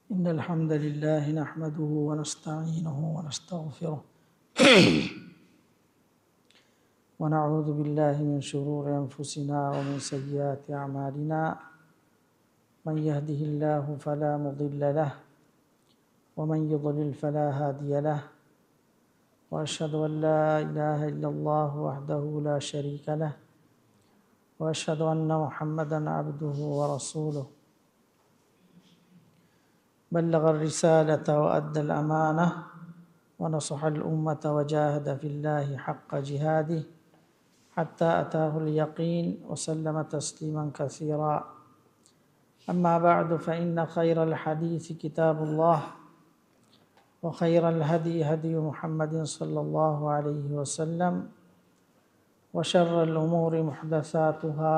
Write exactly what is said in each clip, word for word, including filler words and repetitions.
إن الحمد لله نحمده ونستعينه ونستغفره، ونعوذ بالله من شرور أنفسنا ومن سيئات أعمالنا. من يهده الله فلا مضل له، ومن يضلل فلا هادي له، وأشهد أن لا إله إلا الله وحده لا شريك له، وأشهد أن محمدا عبده ورسوله. بلغ الرسالة وأدى الأمانة ونصح الأمة وجاهد في الله حق جهاده حتى أتاه اليقين وسلم تسليما كثيرا. أما بعد، فإن خير الحديث كتاب الله، وخير الهدي هدي محمد صلى الله عليه وسلم، وشر الأمور محدثاتها،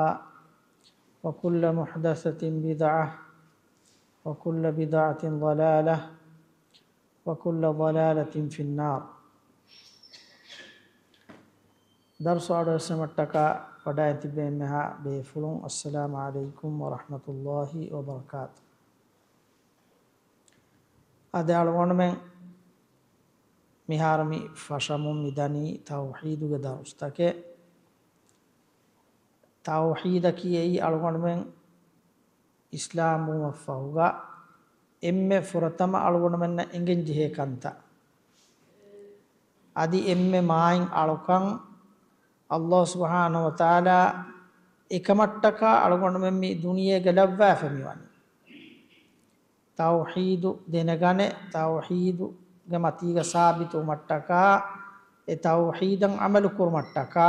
وكل محدثة بدعة، وكل بدعة ضلالة، وكل ضلالة في النار. ދަރުސު އަޑުއެއްސުމަށްޓަކާ ވަޑައިގެން ތިބޭ އެންމެހާ ބޭފުޅުން، އައްސަލާމު ޢަލައިކުމް ވަރަޙްމަތުﷲި ވަބަރަކާތު. އަދި އަޅުގަނޑުމެން މިހާރު މި ފަށަމުން މިދަނީ ތައުޙީދުގެ ދަރުސްތަކެއް. ތައުޙީދަކީ އެއީ އަޅުގަނޑުމެން އިސްލާމް ވުމަށްފަހުގަ އެންމެ ފުރަތަމަ އަޅުގަނޑުމެންނަށް އެނގެން ޖެހޭ ކަންތައް. އަދި އެންމެ މާތް އަޅުކަން ﷲ ސުބްޙާނަހޫ ވަތަޢާލާ އެކަމަށްޓަކާ އަޅުގަނޑުމެން މި ދުނިޔޭގަ ލައްވާފަ މިވަނީ. ތައުޙީދު ދެނެގަނެ، ތައުޙީދުގެ މަތީގަ ސާބިތުވުމަށްޓަކާ، އެ ތައުޙީދަށް ޢަމަލު ކުރުމަށްޓަކާ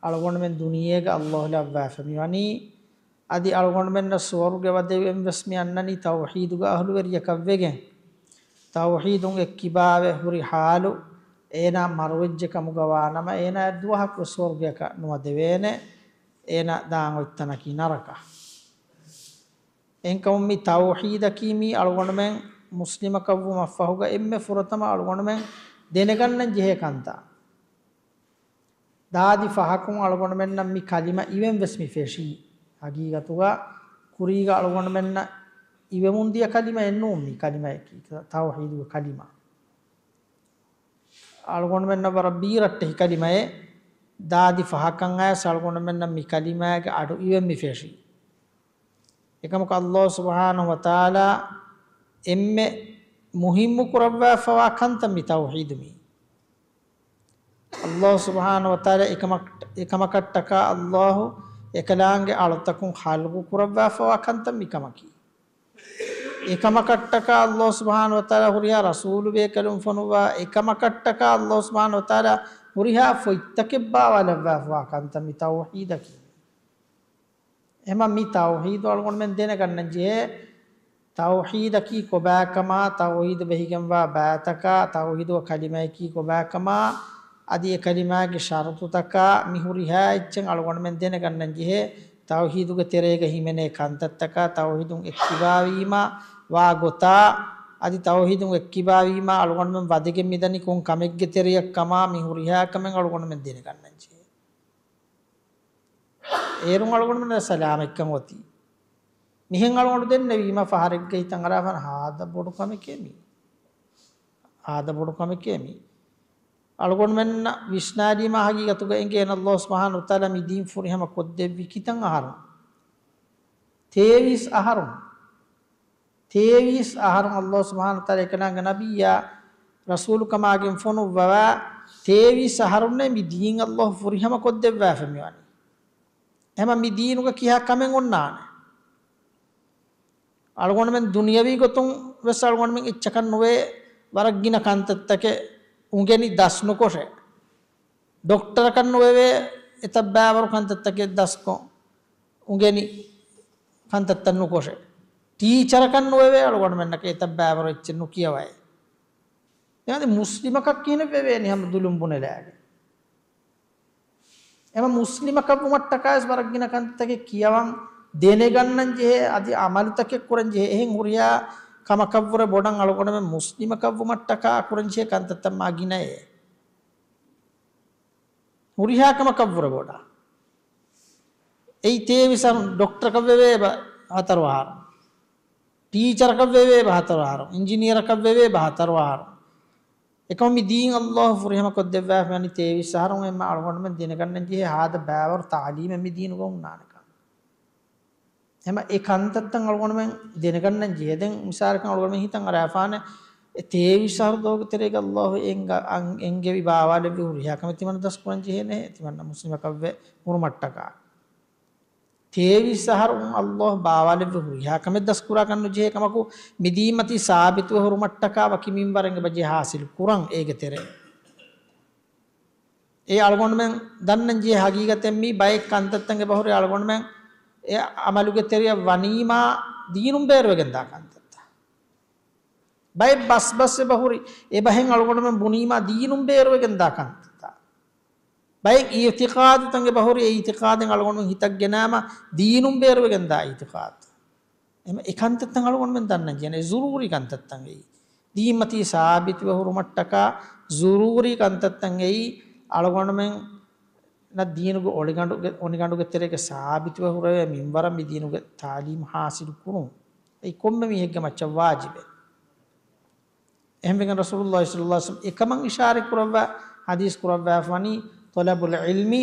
އަޅުގަނޑުމެން ދުނިޔޭގަ ﷲ ލައްވާފަ މިވަނީ. އަދި އަޅުގަނޑުމެންނަށް ސުވަރުގެ ވަދެވެން ވެސް މި އަންނަނީ ތައުޙީދުގެ އަހުލުވެރިޔަކަށް ވެގެން. ތައުޙީދުން އެއްކިބާވެ ހުރި ޙާލު އޭނާ މަރުވެއްޖެ ކަމުގަ ވާނަމަ، އޭނާ އެއްދުވަހަކުވެސް ސުވަރުގެއަކަށް ނުވަދެވޭނެ. އޭނާ ދާން އޮތްތަނަކީ ނަރަކަ. އެހެންކަމުން މި ތައުޙީދަކީ މީ އަޅުގަނޑުމެން މުސްލިމަކަށްވުމަށްފަހުގަ އެންމެ ފުރަތަމަ އަޅުގަނޑުމެން ދެނެގަންނަން ޖެހޭ ކަންތައް. ދާދި ފަހަކުން އަޅުގަނޑުމެންނަށް މި ކަލިމަ އިވެން ވެސް މި ފެށީ. ހަގީގަތުގަ ކުރީގަ އަޅުގަނޑުމެންނަށް އިވެމުން ދިޔަ ކަލިމައެއް ނޫން މި ކަލިމައަކީ، ތައުޙީދުގެ ކަލިމަ. އަޅުގަނޑުމެންނަށް ވަރަށް ބީރައްޓެހި ކަލިމައެއް. ދާދި ފަހަކަށް އައިސް އަޅުގަނޑުމެންނަށް މި ކަލިމާގެ އަޑު އިވެން މި ފެށީ. އެކަމަކު ﷲ ސުބްޙާނަހޫ ވަތަޢާލާ އެންމެ މުހިއްމު ކުރައްވާފަވާ ކަންތައް މި ތައުޙީދު މީ. ﷲ ސުބްޙާނަހޫ ވަތަޢާލާ އެކަމަކަށް، އެކަމަކަށްޓަކާ ﷲ އެކަލާނގެ އަޅުތަކުން ޚަލްޤު ކުރައްވާފަވާ ކަންތައް މިކަމަކީ. އެކަމަކަށްޓަކާ ﷲ ސުބްޙާނަހޫ ވަތަޢާލާ ހުރިހާ ރަސޫލު ބޭކަލުން ފޮނުއްވާ، އެކަމަކަށްޓަކާ ﷲ ސުބްޙާނަހޫ ވަތަޢާލާ ހުރިހާ ފޮތްތަކެއް ބާވާލައްވާފަވާ ކަންތައް މި ތައުޙީދަކީ. އެހެންމަ މި ތައުޙީދު އަޅުގަނޑުމެން ދެނެގަންނަން ޖެހޭ. ތައުޙީދަކީ ކޮބާކަމާ، ތައުޙީދު ބެހިގެންވާ ބައިތަކާ، ތައުޙީދުގެ ކަލިމަޔަކީ ކޮބާކަމާ، އަދި އެ ކަލިމާގެ ޝަރުޠުތަކާ، މި ހުރިހާ އެއްޗެއް އަޅުގަނޑުމެން ދެނެގަންނަން ޖެހޭ. ތައުޙީދުގެ ތެރޭގަ ހިމެނޭ ކަންތައްތަކާ، ތައުޙީދުން އެއްކިބާވީމާ ވާ ގޮތާ، އަދި ތައުޙީދުން އެއްކިބާވީމާ އަޅުގަނޑުމެން ވަދެގެން މިދަނީ ކޮން ކަމެއްގެ ތެރެޔަށްކަމާ، މި ހުރިހާ ކަމެއް އަޅުގަނޑުމެން ދެނެގަންނަން ޖެހޭ. އޭރުން އަޅުގަނޑުމެންނަށް ސަލާމަތްކަން އޮތީ. މިހެން އަޅުގަނޑު ދެންނެވީމަ ފަހަރެއްގައި ތަނގަރާފަން ހާދަ ބޮޑު ކަމެކޭ މީ. ހާދަ ބޮޑު ކަމެކޭ މީ. އަޅުގަނޑުމެންނަށް ވިސްނާލީމާ ހަގީގަތުގަ އެނގޭނެ ﷲ ސުބްޙާނަހޫ ވަތަޢާލާ މި ދީން ފުރިހަމަ ކޮށްދެއްވީ ކިތަން އަހަރުން؟ ތޭވީސް އަހަރުން. ތޭވީސް އަހަރުން ﷲ ސުބްޙާނަހޫ ވަތަޢާލާ އެކަލާނގެ ނަބިއްޔާ ރަސޫލުކަމާގެން ފޮނުއްވަވާ، ތޭވީސް އަހަރުންނޭ މި ދީން ﷲ ފުރިހަމަ ކޮށްދެއްވާފަ މިވަނީ. އެހެންމަ މި ދީނުގަ ކިހާ ކަމެއް އޮންނާނެ؟ އަޅުގަނޑުމެން ދުނިޔަވީ ގޮތުން ވެސް އަޅުގަނޑުމެން އެއްޗަކަށް ނުވޭ ވަރަށް ގިނަ ކަންތައްތަކެއް އުނގެނި ދަސް ނުކޮށެ. ޑޮކްޓަރަކަށް ނުވެވޭ އެތައް ބައިވަރު ކަންތައްތަކެއް ދަސްކޮށް އުނގެނި ކަންތައްތައް ނުކޮށެ. ޓީޗަރަކަށް ނުވެވޭ އަޅުގަނޑުމެންނަކަށް އެތައް ބައިވަރު އެއްޗެއް ނުކިޔަވައި. އެހެން މުސްލިމަކަށް ކިހިނެއް ވެވޭނީ ހަމަ ދުލުން ބުނެލާގެން؟ އެމަ މުސްލިމަކަށް ވުމަށްޓަކާވެސް ވަރަށް ގިނަ ކަންތަކެއް ކިޔަވަން ދެނެގަންނަން ޖެހޭ، އަދި އަމަލުތަކެއް ކުރަން ޖެހޭ. އެހެން ހުރިހާ ކަމަކަށްވުރެ ބޮޑަށް އަޅުގަނޑުމެން މުސްލިމަކަށް ވުމަށްޓަކާ ކުރަން ޖެހޭ ކަންތައްތައް މާ ގިނައޭ. ހުރިހާ ކަމަކަށްވުރެ ބޮޑަށް. އެއީ ތޭވީސް އަހަރުން ޑޮކްޓަރަކަށް ވެވޭ ބަ ހަތަރު އަހަރު. ޓީޗަރަކަށް ވެވޭ ބަ ހަތަރު އަހަރު، އިންޖިނިއަރަކަށް ވެވޭ ބަ ހަތަރު އަހަރު. އެކަމަކު މި ދީން އައްލާހު ފުރިހަމަ ކޮށްދެއްވާފަ ވަނީ ތޭވީސް އަހަރު. އެންމެ އަޅުގަނޑުމެން ދެނެގަންނަން ޖެހޭ ހާދަ ބައިވަރު ތަޢުލީމެއް މި ދީނުގަ ހުންނާނެކަން. ހަމަ އެ ކަންތައްތައް އަޅުގަނޑުމެން ދެނެގަންނަން ޖެހޭ. ދެން މިސާލަކަށް އަޅުގަނޑުމެން ހިތަށް އަރާފާނެ، އެ ތޭވީސް އަހަރު ދުވަހުގެ ތެރޭގަ އައްލާހު އެނގ-، އަން-، އެންގެވި ބާވާލެއްވި ހުރިހާ ކަމެއް ތިމަންނަ ދަސްކުރަން ޖެހޭނެ، ތިމަންނަ މުސްލިމަކަށްވެ ހުރުމަށްޓަކާ. ތޭވީސް އަހަރު އައްލާހު ބާވާލެއްވި ހުރިހާ ކަމެއް ދަސްކުރާކަށް ނުޖެހޭ ކަމަކު، މި ދީންމަތީ ސާބިތުވެ ހުރުމަށްޓަކާ ވަކި މިންވަރެއް އެބަ ޖެހޭ ހާސިލު ކުރަން އޭގެ ތެރޭ. އެ އަޅުގަނޑުމެން ދަންނަން ޖެހޭ ހަގީގަތެއް މީ ބައެއް ކަންތައްތައް އެބަހުރި އަޅުގަނޑުމެން އެ އަމަލުގެ ތެރެއަށް ވަނީމާ ދީނުން ބޭރުވެގެންދާ ކަންތައްތައް. ބައެއް ބަސްބަސް އެބަހުރި އެބަހެން އަޅުގަނޑުމެން ބުނީމާ ދީނުން ބޭރުވެގެންދާ ކަންތައްތައް. ބައެއް އިއުތިޤާދުތައް އެބަހުރި އެ އިއުތިޤާދެއް އަޅުގަނޑުމެން ހިތަށް ގެނައިމާ ދީނުން ބޭރުވެގެންދާ އިއުތިޤާދު. އެމަ އެ ކަންތައްތައް އަޅުގަނޑުމެން ދަންނަން ޖެހޭނެ ޒުރޫރީ ކަންތައްތައް އެއީ. ދީންމަތީ ސާބިތުވެ ހުރުމަށްޓަކާ ޒުރޫރީ ކަންތައްތައް އެއީ. އަޅުގަނޑުމެންނަށް ދީނުގެ އޮޅިގަނޑުގެ، އޮނިގަނޑުގެ ތެރޭގަ ސާބިތުވެ ހުރެވޭ މިންވަރަށް މި ދީނުގެ ތަޢުލީމު ޙާޞިލު ކުރުން. އެއީ ކޮންމެ މީހެއްގެ މައްޗަށް ވާޖިބެއް. އެހެންވެގެން ރަސޫލުﷲ ޞައްލަﷲ ޢަލައިހި ވަސައްލަމަ އެކަމަށް އިޝާރަތް ކުރައްވާ، ޙަދީޘް ކުރައްވާފަ ވަނީ، "طلب العلم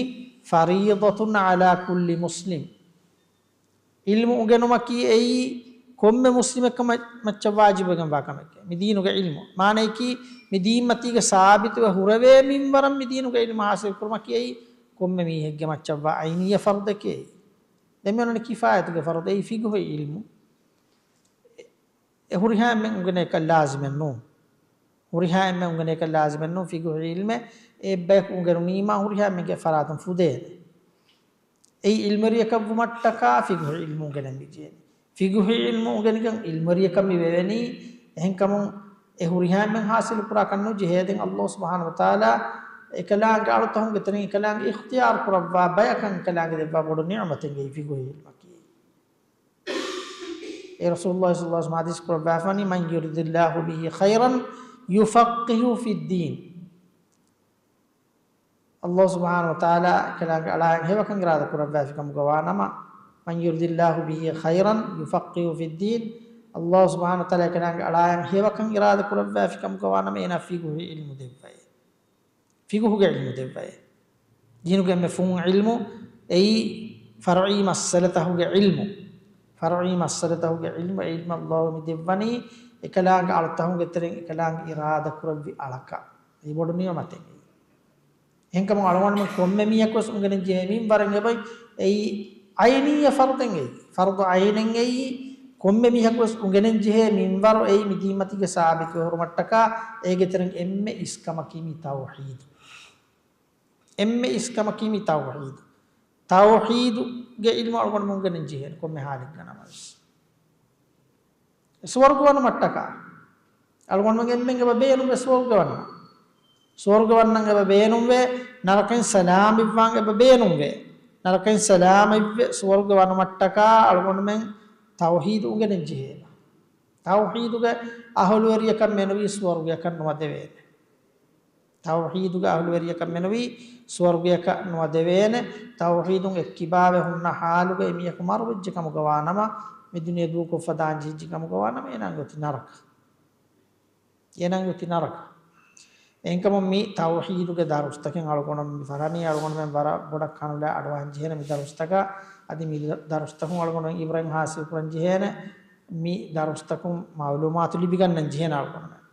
فريضة على كل مسلم." ޢިލްމު އުނގެނުމަކީ އެއީ ކޮންމެ މުސްލިމެއްގެ މަ-، މައްޗަށް ވާޖިބުވެގެންވާ ކަމެކޭ. މި ދީނުގެ ޢިލްމު. މާނަޔަކީ މި ދީންމަތީގަ ސާބިތުވެ ހުރެވޭ މިންވަރަށް މި ދީނުގެ ޢިލްމު ޙާޞިލު ކުރުމަކީ އެއީ ކޮންމެ މީހެއްގެ މައްޗަށްވާ ޢައިނިއްޔަ ފަރުޟެކޭ. ދެން މި އޮންނަނީ ކިފާޔަތުގެ ފަރުޟު، އެއީ ފިޤުހު ޢިލްމު. އެ ހުރިހާ އެންމެން އުނގެނޭކަށް ލާޒިމެއް ނޫން. ހުރިހާ އެންމެން އުނގެނޭކަށް ލާޒިމެއް ނޫން ފިޤުހު ޢިލްމެއް. އެއްބަޔަކު އުނގެނުނީމާ ހުރިހާ އެންމެންގެ ފަރާތުން ފުދޭނެ. އެއީ ޢިލްމުވެރިޔަކަށް ވުމަށްޓަކާ ފިޤުހު ޢިލްމު އުނގެނެން މި ޖެހޭނެ. ފިޤުހު ޢިލްމު އުނގެނިގެން ޢިލްމުވެރިޔަކަށް މި ވެވެނީ. އެހެންކަމުން އެ ހުރިހާ އެންމެން ޙާޞިލު ކުރާކަށް ނުޖެހޭ. ދެން އައްލާހު ސުބްޙާނަހޫ ވަތަޢާލާ އެކަލާނގެ އަޅުތަކުންގެ ތެރެއިން އެކަލާނގެ އިޚްތިޔާރު ކުރައްވާ ބަޔަކަށް އެކަލާނގެ ދެއްވާ ބޮޑު ނިޢުމަތެއް އެއީ ފިޤުހު ޢިލްމަކީ. އެ ރަސޫލުﷲ ޞައްލަﷲ ޢަލައިހި ވަސައްލަމަ ޙަދީޘް ކުރައްވާފަނީ، "من يرد الله به خيرا يفقهه في الدين." އައްލާހު ސުބްޙާނަހޫ ވަތަޢާލާ އެކަލާނގެ އަޅާއަށް ހެޔޮކަން އިރާދަ ކުރައްވާފި ކަމުގަ ވާނަމަ، "من يرد الله به خيرا يفقهه في الدين." އައްލާހު ސުބްޙާނަހޫ ވަތަޢާލާ އެކަލާނގެ އަޅާއަށް ހެޔޮކަން އިރާދަ ކުރައްވާފި ކަމުގަ ވާނަމަ، އޭނާ ފިޤުހު ޢިލްމު ދެއްވައޭ. ފިޤުހުގެ ޢިލްމު ދެއްވައޭ. ދީނުގެ އެންމެ ފުން ޢިލްމު އެއީ ފަރުޢީ މައްސަލަތަކުގެ ޢިލްމު. ފަރުޢީ މައްސަލަތަކުގެ ޢިލްމު، އެ ޢިލްމު އައްލާހު މި ދެއްވަނީ އެކަލާނގެ އަޅުތަކުންގެ ތެރެއިން އެކަލާނގެ އިރާދަ ކުރެއްވި އަޅަކަށް. އެއީ ބޮޑު ނިޢުމަތެއް. އެހެންކަމުން އަޅުގަނޑުމެން ކޮންމެ މީހަކުވެސް އުނގެނެން ޖެހޭ މިންވަރެއް އެބައޮތް. އެއީ ޢައިނިއްޔަ ފަރުޟެއް އެއީ. ފަރުޟު ޢައިނެއް އެއީ. ކޮންމެ މީހަކުވެސް އުނގެނެން ޖެހޭ މިންވަރު އެއީ މި ދީންމަތީގަ ސާބިތުވެ ހުރުމަށްޓަކާ އޭގެ ތެރެއިން އެންމެ އިސްކަމަކީ މި ތައުޙީދު. އެންމެ އިސްކަމަކީ މި ތައުޙީދު. ތައުޙީދުގެ ޢިލްމު އަޅުގަނޑުމެން އުނގެނެން ޖެހޭނެ ކޮންމެ ޙާލެއްގަ ނަމަވެސް. ސުވަރުގެ ވަނުމަށްޓަކާ. އަޅުގަނޑުމެން އެންމެން އެބަ ބޭނުންވޭ ސުވަރުގެ ވަންނަން. ސުވަރުގެ ވަންނަން އެބަ ބޭނުންވޭ، ނަރަކައިން ސަލާމަތްވާން އެބަ ބޭނުންވޭ. ނަރަކައިން ސަލާމަތްވެ ސުވަރުގެ ވަނުމަށްޓަކާ އަޅުގަނޑުމެން ތައުޙީދު އުނގެނެން ޖެހޭނެ. ތައުޙީދުގެ އަހުލުވެރިޔަކަށް މެނުވީ ސުވަރުގެއަކަށް ނުވަދެވޭނެ. ތައުޙީދުގެ އަހުލުވެރިޔަކަށް މެނުވީ ސުވަރުގެއަކަށް ނުވަދެވޭނެ. ތައުޙީދުން އެއްކިބާވެ ހުންނަ ޙާލުގަ އެމީހަކު މަރުވެއްޖެ ކަމުގަ ވާނަމަ، މި ދުނިޔެ ދޫކޮށްފަ ދާން ޖެހިއްޖެ ކަމުގަ ވާނަމަ، އޭނާގެ އޮތީ ނަރަކަ. އޭނާގެ އޮތީ ނަރަކަ. އެހެންކަމުން މި ތައުޙީދުގެ ދަރުސްތަކެއް އަޅުގަނޑު މި ފަރާނީ އަޅުގަނޑުމެން ވަރަށް ބޮޑަށް ކަނުލާ އަޑުއަހަން ޖެހޭނެ މި ދަރުސްތަކަށް. އަދި މި ދަރުސްތަކުން އަޅުގަނޑު އިބްރަތް ޙާޞިލު ކުރަން ޖެހޭނެ. މި ދަރުސްތަކުން މަޢުލޫމާތު ލިބިގަންނަން ޖެހޭނެ އަޅުގަނޑުމެން.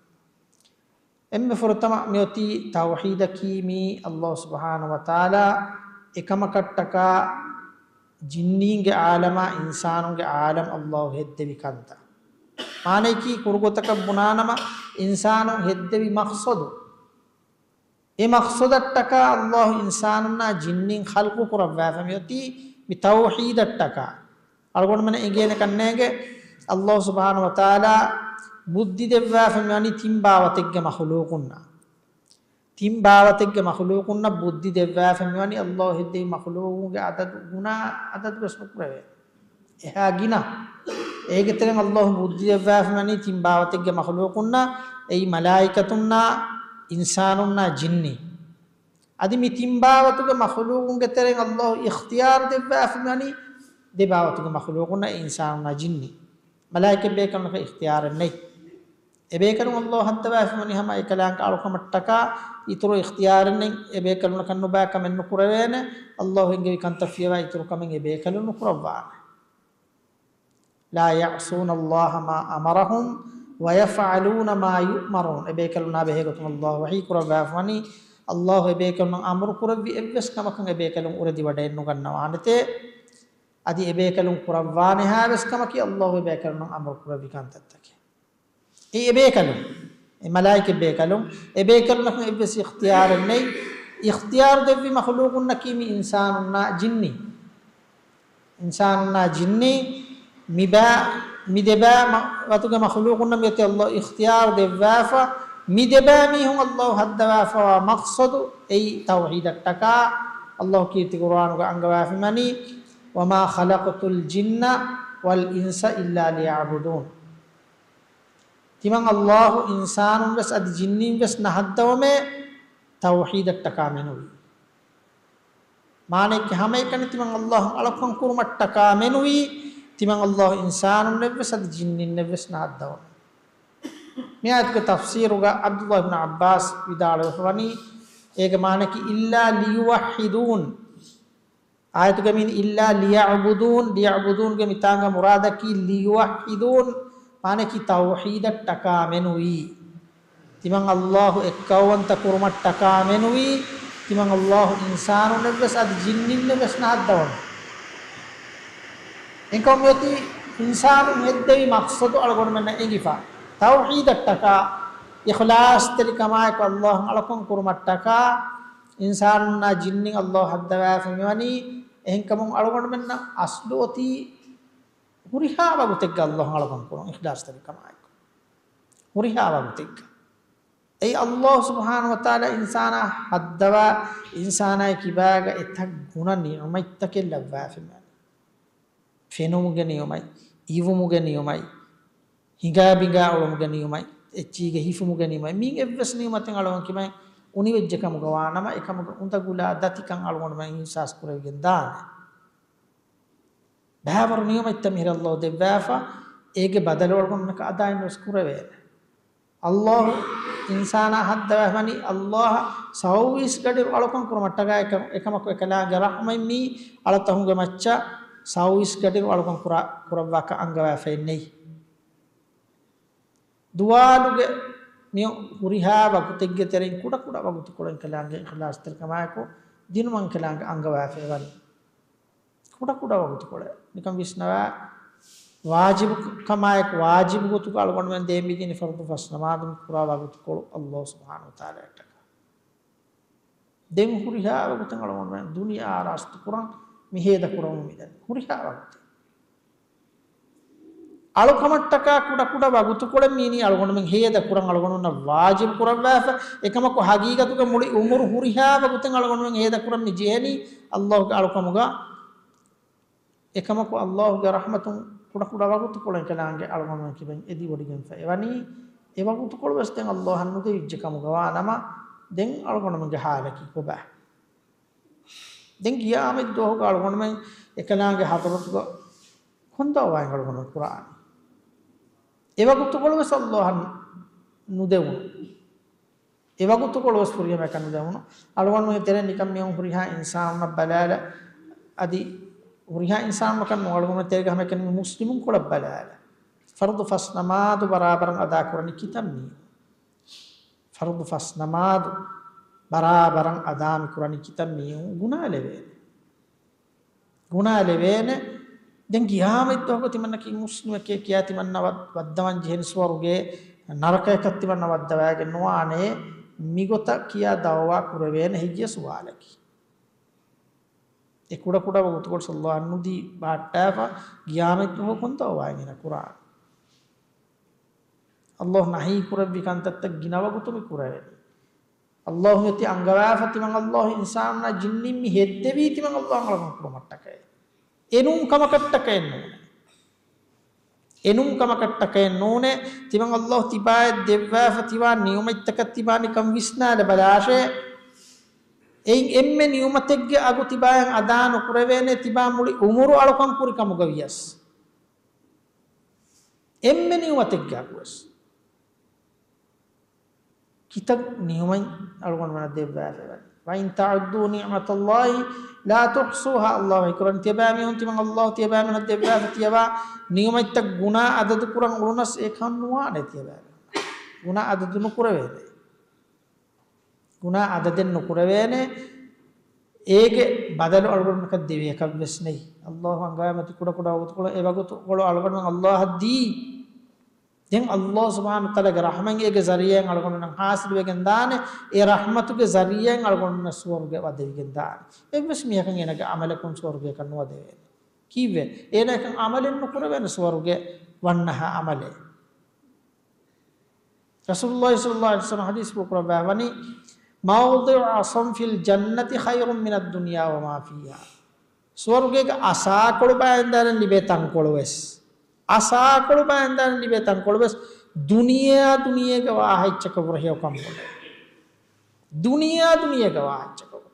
އެންމެ ފުރަތަމަ މިއޮތީ ތައުޙީދަކީ މީ އައްލާހު ސުބްޙާނަހު ވަތަޢާލާ އެކަމަކަށްޓަކާ ޖިންނީންގެ ޢާލަމާ އިންސާނުންގެ ޢާލަމް އައްލާހު ހެއްދެވި ކަންތައް. މާނަޔަކީ ކުރު ގޮތަކަށް ބުނާނަމަ އިންސާނުން ހެއްދެވި މަޤްޞަދު. އެ މަޤްޞަދަށްޓަކާ އައްލާހު އިންސާނުންނާ ޖިންނީން ޚަލްޤު ކުރައްވާފަ މިއޮތީ މި ތައުޙީދަށްޓަކާ. އަޅުގަނޑުމެން އެނގޭނެ ކަންނޭނގެ އައްލާހު ސުބްޙާނަހު ވަތަޢާލާ ބުއްދި ދެއްވާފަ މިވަނީ ތިން ބާވަތެއްގެ މަޚުލޫޤުންނަށް. ތިން ބާވަތެއްގެ މަޚުލޫޤުންނަށް ބުއްދި ދެއްވާފަ މިވަނީ އައްލާހު ހެއްދެވި މަޚުލޫޤުންގެ އަދަދު ގުނާ އަދަދުވެސް ނުކުރެވޭ. އެހާ ގިނަ. އޭގެ ތެރެއިން އައްލާހު ބުއްދި ދެއްވާފަ މިވަނީ ތިން ބާވަތެއްގެ މަޚުލޫޤުންނަށް، އެއީ މަލާއިކަތުންނާ، އިންސާނުންނާ، ޖިންނި. އަދި މި ތިން ބާވަތުގެ މަޚުލޫޤުންގެ ތެރެއިން އައްލާހު އިޚްތިޔާރު ދެއްވާފަ މިވަނީ ދެ ބާވަތުގެ މަޚުލޫޤުންނަށް، އެ އިންސާނުންނާ، ޖިންނި. މަލާއިކަތް ބޭކަލުންނަކަށް އިޚްތިޔާރެއް ނެތް. އެބޭކަލުން އައްލާހު ހައްދަވާފަވަނީ ހަމަ އެކަލާނގެ އަޅުކަމަށްޓަކާ އިތުރު އިޚްތިޔާރެއް ނެތް. އެބޭކަލުންނަކަށް ނުބައި ކަމެއް ނުކުރެވޭނެ. އައްލާހު އެންގެވި ކަންތައް ފިޔަވާ އިތުރު ކަމެއް އެބޭކަލުން ނުކުރައްވާނެ. لا يعصون الله ما أمرهم ويفعلون ما يؤمرون. އެބޭކަލުންނާ ބެހޭގޮތުން އައްލާހު ވަޙީ ކުރައްވާފަވަނީ، އައްލާހު އެބޭކަލުންނަށް އަމުރު ކުރެއްވި އެއްވެސް ކަމަކަށް އެބޭކަލުން އުރެދިވަޑައެއް ނުގަންނަވާނެތޭ. އަދި އެބޭކަލުން ކުރައްވާނެހާވެސް ކަމަކީ އައްލާހު އެބޭކަލުންނަށް އަމުރު ކުރެއްވި ކަންތައްތަކެއް. އެ އެބޭކަލުން، އެ މަލާއިކަތް ބޭކަލުން، އެބޭކަލުންނަކަށް އެއްވެސް އިޚްތިޔާރެއް ނެތް. އިޚްތިޔާރު ދެއްވި މަޚުލޫޤުންނަކީ މި އިންސާނުންނާ ޖިންނީ. އިންސާނުންނާ ޖިންނީ މި ބާ، މި ދެބާ މަ-، ވަތުގެ މަޚުލޫޤުންނަށް މިއޮތީ އައްލާހު އިޚްތިޔާރު ދެއްވާފަ، މި ދެބާ މީހުން އައްލާހު ހައްދަވާފަވާ މަޤްޞަދު އެއީ ތައުޙީދަށްޓަކާ. އައްލާހު ކީރިތި ޤުރުއާނުގަ އަންގަވާފައިވަނީ، وما خلقت الجن والإنس إلا ليعبدون. ތިމަން އައްލާހު އިންސާނުން ވެސް އަދި ޖިންނިން ވެސް ނަހައްދަވަމޭ ތައުޙީދަށްޓަކާ މެނުވީ. މާނައެއްގެ ހަމައެކަނި ތިމަން އައްލާހު އަޅުކަން ކުރުމަށްޓަކާ މެނުވީ، ތިމަން އައްލާހު އިންސާނުންނެއްވެސް އަދި ޖިންނިންނެއްވެސް ނަހައްދަވަމޭ. މި އާޔަތުގެ ތަފްސީރުގަ ޢަބްދުﷲ އިބްނު ޢައްބާސް ވިދާޅުވެފަވަނީ، އޭގެ މާނައަކީ إلا ليوحدون. އާޔަތުގަ މި إلا ليعبدون، ليعبدون ގެ މިތާނގަ މުރާދަކީ ليوحدون، މާނައަކީ ތައުޙީދަށްޓަކާ މެނުވީ. ތިމަން އައްލާހު އެއްކައުވަންތަ ކުރުމަށްޓަކާ މެނުވީ، ތިމަން އައްލާހު އިންސާނުންނެއްވެސް އަދި ޖިންނިންނެއްވެސް ނަހައްދަވަމޭ. އެކަމަކު މިއޮތީ އިންސާނުން ހެއްދެވި މަޤްޞަދު އަޅުގަނޑުމެންނަށް އެނގިފަ. ތައުޙީދަށްޓަކާ، އިޚްލާޞްތެރިކަމާއެކު އައްލާހު އަޅުކަން ކުރުމަށްޓަކާ، އިންސާނުންނާ ޖިންނިން އައްލާހު ހައްދަވާފަ މިވަނީ. އެހެންކަމުން އަޅުގަނޑުމެންނަށް އަސްލު އޮތީ ހުރިހާ ވަގުތެއްގަ އައްލާހު އަޅުކަން ކުރުން އިޚްލާޞްތެރިކަމާއެކު. ހުރިހާ ވަގުތެއްގަ. އެއީ އައްލާހު ސުބްޙާނަހޫ ވަތަޢާލާ އިންސާނާ ހައްދަވާ، އިންސާނާގެ ކިބާގަ އެތައް ގުނަ ނިޢުމަތްތަކެއް ލައްވާފަ މިވަނީ. ފެނުމުގެ ނިޢުމަތް، އިވުމުގެ ނިޢުމަތް، ހިނގާ ބިނގާ އުޅުމުގެ ނިޢުމަތް، އެއްޗީގެ ހިފުމުގެ ނިޢުމަތް، މިއިން އެއްވެސް ނިޢުމަތެއް އަޅުގަނޑު ކިބައިން އުނިވެއްޖެ ކަމުގަ ވާނަމަ، އެކަމުގެ އުނދަގުލާ ދަތިކަން އަޅުގަނޑުމެން އިޙްސާސް ކުރެވިގެން ދާނެ. ބައިވަރު ނިޢުމަތްތައް މިހިރަ އައްލާހު ދެއްވާފަ، އޭގެ ބަދަލު އަޅުގަނޑުމެންނަކަށް އަދާއެއްނުވެސް ކުރެވޭނެ. އައްލާހު އިންސާނާ ހައްދަވާފަވަނީ އައްލާހަށް ސައުވީސް ގަޑިއިރު އަޅުކަން ކުރުމަށްޓަކާ، އެކަ-، އެކަމަކު އެކަލާނގެ ރަޙްމަތް މީ އަޅަތަހުންގެ މައްޗަށް ސައުވީސް ގަޑިއިރު އަޅުކަން ކުރާ-، ކުރައްވާކަށް އަންގަވާފައެއް ނެތް. ދުވާލުގެ މި ހުރިހާ ވަގުތެއްގެ ތެރެއިން ކުޑަ ކުޑަ ވަގުތުކޮޅެއް އެކަލާނގެ އިޚްލާޞްތެރިކަމާއެކު ދިނުމަށް އެކަލާނގެ އަންގަވާފައިވަނީ. ކުޑަ ކުޑަ ވަގުތުކޮޅެއް. ނިކަން ވިސްނަވާ، ވާޖިބު ކަމާއެކު ވާޖިބު ގޮތުގަ އަޅުގަނޑުމެން ދޭން މިދީނީ ފަރުޟު ފަސް ނަމާދު މި ކުރާ ވަގުތުކޮޅު އައްލާހު ސުބްޙާނަހޫ ވަތަޢާލާއަށްޓަކާ. ދެން ހުރިހާ ވަގުތެއް އަޅުގަނޑުމެން ދުނިޔެ އާރާސްތު ކުރަން މި ހޭދަ ކުރަމުން މިދަނީ. ހުރިހާ ވަގުތެއް. އަޅުކަމަށްޓަކާ ކުޑަ ކުޑަ ވަގުތުކޮޅެއް މީނީ އަޅުގަނޑުމެން ހޭދަ ކުރަން އަޅުގަނޑުމެންނަށް ވާޖިބު ކުރައްވާފަ. އެކަމަކު ހަގީގަތުގަ މުޅި އުމުރު ހުރިހާ ވަގުތެއް އަޅުގަނޑުމެން ހޭދަ ކުރަން މި ޖެހެނީ އައްލާހުގެ އަޅުކަމުގަ. އެކަމަކު އައްލާހުގެ ރަޙްމަތުން ކުޑަ ކުޑަ ވަގުތުކޮޅެއް އެކަލާނގެ އަޅުގަނޑުމެން ކިބައިން އެދިވޮޑިގެންފަ އެވަނީ. އެ ވަގުތުކޮޅު ވެސް ދެން އައްލާހަށް ނުދެވިއްޖެ ކަމުގަ ވާނަމަ، ދެން އަޅުގަނޑުމެންގެ ހާލަކީ ކޮބާ؟ ދެން ޤިޔާމަތް ދުވަހުގަ އަޅުގަނޑުމެން އެކަލާނގެ ޙަޟްރަތުގަ ކޮން ދަޢުވާއެއް އަޅުގަނޑުމެން ކުރާނީ؟ އެ ވަގުތުކޮޅު ވެސް އައްލާހަށް ނުދެވުނު. އެ ވަގުތުކޮޅު ވެސް ފުރިހަމައަކަށް ނުދެވުނު. އަޅުގަނޑުމެންގެ ތެރެއިން ނިކަން މިއޮން ހުރިހާ އިންސާނުންނަށް ބަލާލަ، އަދި ހުރިހާ އިންސާނުންނަކަށް ނޫން، އަޅުގަނޑުމެން ތެރޭގަ ހަމައެކަނި މުސްލިމުން ކޮޅަށް ބަލާލަ. ފަރުޟު ފަސް ނަމާދު ބަރާބަރަށް އަދާ ކުރަނީ ކިތައް މީހުން؟ ފަރުޟު ފަސް ނަމާދު ބަރާބަރަށް އަދާ މި ކުރަނީ ކިތައް މީހުން؟ ގުނާ ލެވޭނެ. ގުނާ ލެވޭނެ. ދެން ޤިޔާމަތް ދުވަހުގަ ތިމަންނަކީ މުސްލިމެކޭ ކިޔާ ތިމަންނަ ވަ-، ވައްދަވަން ޖެހެނީ ސުވަރުގެ ނަރަކަޔަކަށް ތިމަންނަ ވައްދަވައިގެން ނުވާނެ. މިގޮތަށް ކިޔާ ދަޢުވާ ކުރެވޭނެ ހެއްޔޭ ސުވާލަކީ. އެ ކުޑަ ކުޑަ ވަގުތުކޮޅު އައްލާހަށް ނުދީ ބަހައްޓާފަ ޤިޔާމަތް ދުވަހު ކޮން ދަޢުވާއެއް އޭނަ ކުރާނީ؟ އައްލާހު ނަހީ ކުރެއްވި ކަންތައްތައް ގިނަ ވަގުތު މި ކުރެވެނީ. އައްލާހު މިއޮތީ އަންގަވާފަ ތިމަން އައްލާހު އިންސާނުންނާ ޖިންނިން މި ހެއްދެވީ ތިމަން އައްލާހަށް އަޅުކަން ކުރުމަށްޓަކައި. އެނޫން ކަމަކަށްޓަކައެއް ނޫނޭ. އެނޫން ކަމަކަށްޓަކައެއް ނޫނޭ. ތިމަން އައްލާހު ތިބާއަށް ދެއްވާފަ ތިބާ ނިޢުމަތްތަކަށް ތިބާ ނިކަން ވިސްނާލަ ބަލާށޭ. އެއިން އެންމެ ނިޢުމަތެއްގެ އަގު ތިބާއަށް އަދާ ނުކުރެވޭނެ ތިބާ މުޅި އުމުރު އަޅުކަން ކުރި ކަމުގަ ވިޔަސް. އެންމެ ނިޢުމަތެއްގައި ވެސް ކިތައް ނިޢުމަތް އަޅުގަނޑުމެންނަށް ދެއްވާފައިވަނީ. وإن تعدوا نعمة الله لا تحصوها. ﷲ އައި ކުރަން ތިޔަބައިމީހުން ތިމަން ﷲ ތިޔަބައިމީހުންނަށް ދެއްވާފަ ތިޔަބާ ނިޢުމަތްތައް ގުނާ އަދަދު ކުރަން އުޅުނަސް އެކަން ނުވާނެ ތިޔަބައިމީހުން. ގުނާ އަދަދު ނުކުރެވޭނެ. ގުނާ އަދަދެއް ނުކުރެވޭނެ. އޭގެ ބަދަލު އަޅުގަނޑުމެންނަކަށް ދެވޭކަށް ވެސް ނެތް. ﷲ އަންގަވާމަތި ކުޑަކުޑަ ވަގުތުކޮޅު، އެ ވަގުތުކޮޅު އަޅުގަނޑުމެން ﷲ އަށް ދީ. ދެން ﷲ ސުބްޙާނަހޫ ވަތަޢާލާގެ ރަޙްމަތް އޭގެ ޒަރީޢާއިން އަޅުގަނޑުމެންނަށް ޙާޞިލުވެގެން ދާނެ. އެ ރަޙްމަތުގެ ޒަރީޢާއިން އަޅުގަނޑުމެންނަށް ސުވަރުގެ ވަދެވިގެން ދާނެ. އެއްވެސް މީހަކަށް އޭނާގެ ޢަމަލަކުން ސުވަރުގެއަކަށް ނުވަދެވޭނެ. ކީއްވެ؟ އޭނާއަކަށް ޢަމަލެއް ނުކުރެވޭނެ ސުވަރުގެ ވަންނަހާ ޢަމަލެއް. ރަސޫލުﷲ ޞައްލަﷲ ޢަލައިހި ވަސައްލަމަ ޙަދީޘްފުޅު ކުރައްވާ ވަނީ، موضع عصا في الجنة خير من الدنيا وما فيها. ސުވަރުގޭގެ އަސާކޮޅު ބާއިންދާނެ ލިބޭ ތަންކޮޅު ވެސް، އަސާކޮޅު ބާއިންދާނެ ލިބޭ ތަންކޮޅު ވެސް ދުނިޔެއާ ދުނިޔޭގެ ވާހައްޗަކަށް ވުރެ ހެޔޮކަން ބޮޑޭ. ދުނިޔެއާ ދުނިޔޭގެ ވާހައްޗަކަށް.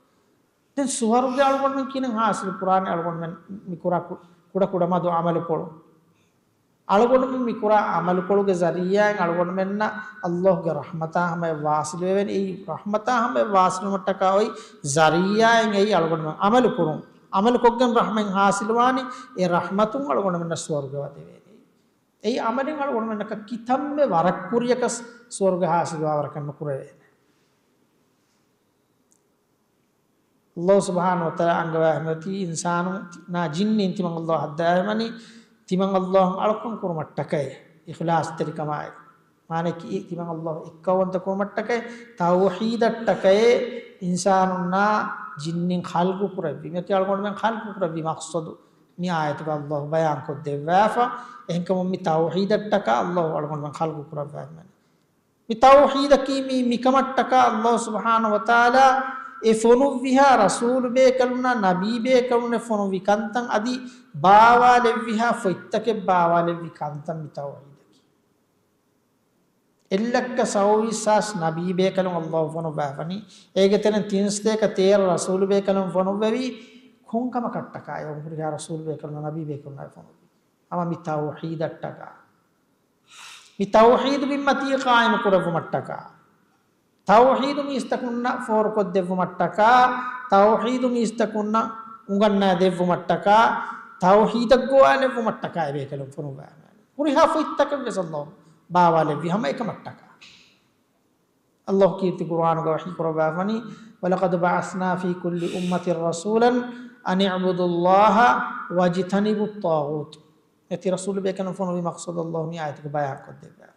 ދެން ސުވަރުގެ އަޅުގަނޑުމެން ކިހިނެއް ޙާޞިލު ކުރާނެ؟ އަޅުގަނޑުމެން މި ކުރާ ކު-، ކުޑަކުޑަ މަދު ޢަމަލުކޮޅު. އަޅުގަނޑުމެން މި ކުރާ ޢަމަލުކޮޅުގެ ޒަރީޢާއިން އަޅުގަނޑުމެންނަށް ﷲގެ ރަޙްމަތާ ހަމަޔަށް ވާޞިލުވެވޭނެ. އެއީ ރަޙްމަތާ ހަމަޔަށް ވާޞިލުވުމަށްޓަކާ އޮތް ޒަރީޢާއިން އެއީ އަޅުގަނޑުމެން ޢަމަލު ކުރުން. ޢަމަލުކޮށްގެން ރަޙްމަތް ޙާޞިލުވާނީ، އެ ރަޙްމަތުން އަޅުގަނޑުމެންނަށް ސުވަރުގެ ވަދެވޭނެ. އެއީ ޢަމަލެއް އަޅުގަނޑުމެންނަކަށް ކިތަންމެ ވަރަށް ކުރިޔަކަސް ސުވަރުގެ ޙާޞިލުވާވަރަކަށް ނުކުރެވޭނެ. ﷲ ސުބްޙާނަހޫ ވަތަޢާލާ އަންގަވާ އެހެންވީ އިންސާނުންނާ ޖިންނީން ތިމަން ﷲ ހައްދަވާފައިވަނީ ތިމަން ﷲ އަށް އަޅުކަން ކުރުމަށްޓަކައި، އިޚްލާޞްތެރިކަމާއި. މާނައަކީ ތިމަން ﷲ އެއްކައުވަންތަ ކުރުމަށްޓަކައި، ތައުޙީދަށްޓަކައި އިންސާނުންނާ ޖިންނިން ޚަލްޤު ކުރެއްވީ. މިއޮތީ އަޅުގަނޑުމެން ޚަލްޤު ކުރެއްވި މަޤްޞަދު މި އާޔަތުގަ ﷲ ބަޔާންކޮށްދެއްވާފަ. އެހެންކަމުން މި ތައުޙީދަށްޓަކާ ﷲ އަޅުގަނޑުމެން ޚަލްޤު ކުރައްވާފައިވަނީ. މި ތައުޙީދަކީ މީ މިކަމަށްޓަކާ ﷲ ސުބްޙާނަހޫ ވަތަޢާލާ އެ ފޮނުއްވިހާ ރަސޫލުބޭކަލުންނާ ނަބީބޭކަލުންނެއް ފޮނުއްވި ކަންތައް އަދި ބާވާލެއްވިހާ ފޮތްތަކެއް ބާވާލެއްވި ކަންތައް މި ތައުޙީދަކީ. އެއްލައްކަ ސައުވީސް ހާސް ނަބީބޭކަލުން ﷲ ފޮނުއްވާފަނީ. އޭގެ ތެރެއިން ތިންސަތޭކަ ތޭރަ ރަސޫލުބޭކަލުން ފޮނުއްވެވީ ކޮންކަމަކަށްޓަކާ؟ އެ ހުރިހާ ރަސޫލުބޭކަލުންނާ ނަބީބޭކަލުންނާ ފޮނުއްވީ ހަމަ މި ތައުޙީދަށްޓަކާ. މި ތައުޙީދު ބިންމަތީ ޤާއިމު ކުރެއްވުމަށްޓަކާ، ތައުޙީދު މީސްތަކުންނަށް ފޯރުކޮށްދެއްވުމަށްޓަކާ، ތައުޙީދު މީސްތަކުންނަށް އުނގަންނާ ދެއްވުމަށްޓަކާ، ތައުޙީދަށް ގޮވާލެއްވުމަށްޓަކާ އެބޭކަލުން ފޮނުއްވާފައިވަނީ. ހުރިހާ ފޮތްތަކެއް ވެސް ﷲ ބާވާލެއްވި ހަމަ އެކަމަށްޓަކާ. ﷲ ކީރިތި ޤުރްއާނުގަ ވަޙީ ކުރައްވާފަނީ، وَلَقَدْ بَعَثْنَا فِي كُلِّ أُمَّةٍ رَسُولًا أَنِ اعْبُدُوا اللَّهَ وَاجْتَنِبُوا الطَّاغُوتَ. އެތި ރަސޫލުބޭކަލުން ފޮނުވި މަޤްޞަދު ﷲ މި އާޔަތުގަ ބަޔާންކޮށްދެއްވާ.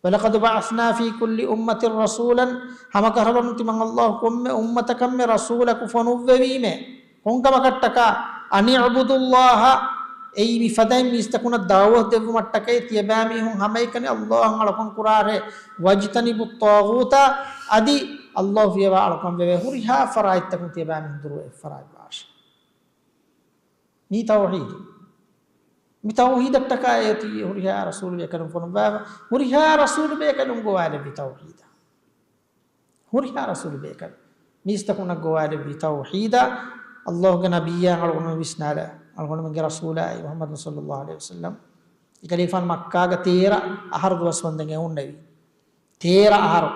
وَلَقَدْ بَعَثْنَا فِي كُلِّ أُمَّةٍ رَسُولًا، ހަމަކަށަވަރުން ތިމަން ﷲ ކޮންމެ އުއްމަތަކަށްމެ ރަސޫލަކު ފޮނުއްވެވީމެ. ކޮންކަމަކަށްޓަކާ؟ أَنِ اعْبُدُوا اللَّهَ، އެއީ މިފަދައިން މީސްތަކުންނަށް ދަޢުވަތު ދެއްވުމަށްޓަކައި، ތިޔަބައިމީހުން ހަމައެކަނި ﷲ އަށް އަޅުކަން ކުރާށޭ. وَاجْتَنِبُوا الطَّاغُوتَ، އަދި ﷲ ފިޔަވާ އަޅުކަން ވެވޭ ހުރިހާ ފަރާތްތަކުން ތިޔަބައިމީހުން ދުރުވެ އެއްފަރާތްވާށޭ. މީ ތައުޙީދު. މި ތައުޙީދަށްޓަކާ އޭތި ހުރިހާ ރަސޫލުބޭކަލުން ފޮނުއްވާފަ، ހުރިހާ ރަސޫލުބޭކަލުން ގޮވާލެއްވި ތައުޙީދަށް. ހުރިހާ ރަސޫލުބޭކަލުން މީސްތަކުންނަށް ގޮވާލެއްވި ތައުޙީދަށް، ﷲގެ ނަބިއްޔާ އަޅުގަނޑުމެން ވިސްނާލާ، އަޅުގަނޑުމެންގެ ރަސޫލާއި މުޙައްމަދު ޞައްލަﷲ ޢަލައިހި ވަސައްލަމް އެކަލޭގެފާނު މައްކާގަ ތޭރަ އަހަރު ދުވަސް ވަންދެން އެ ހުންނެވީ. ތޭރަ އަހަރު.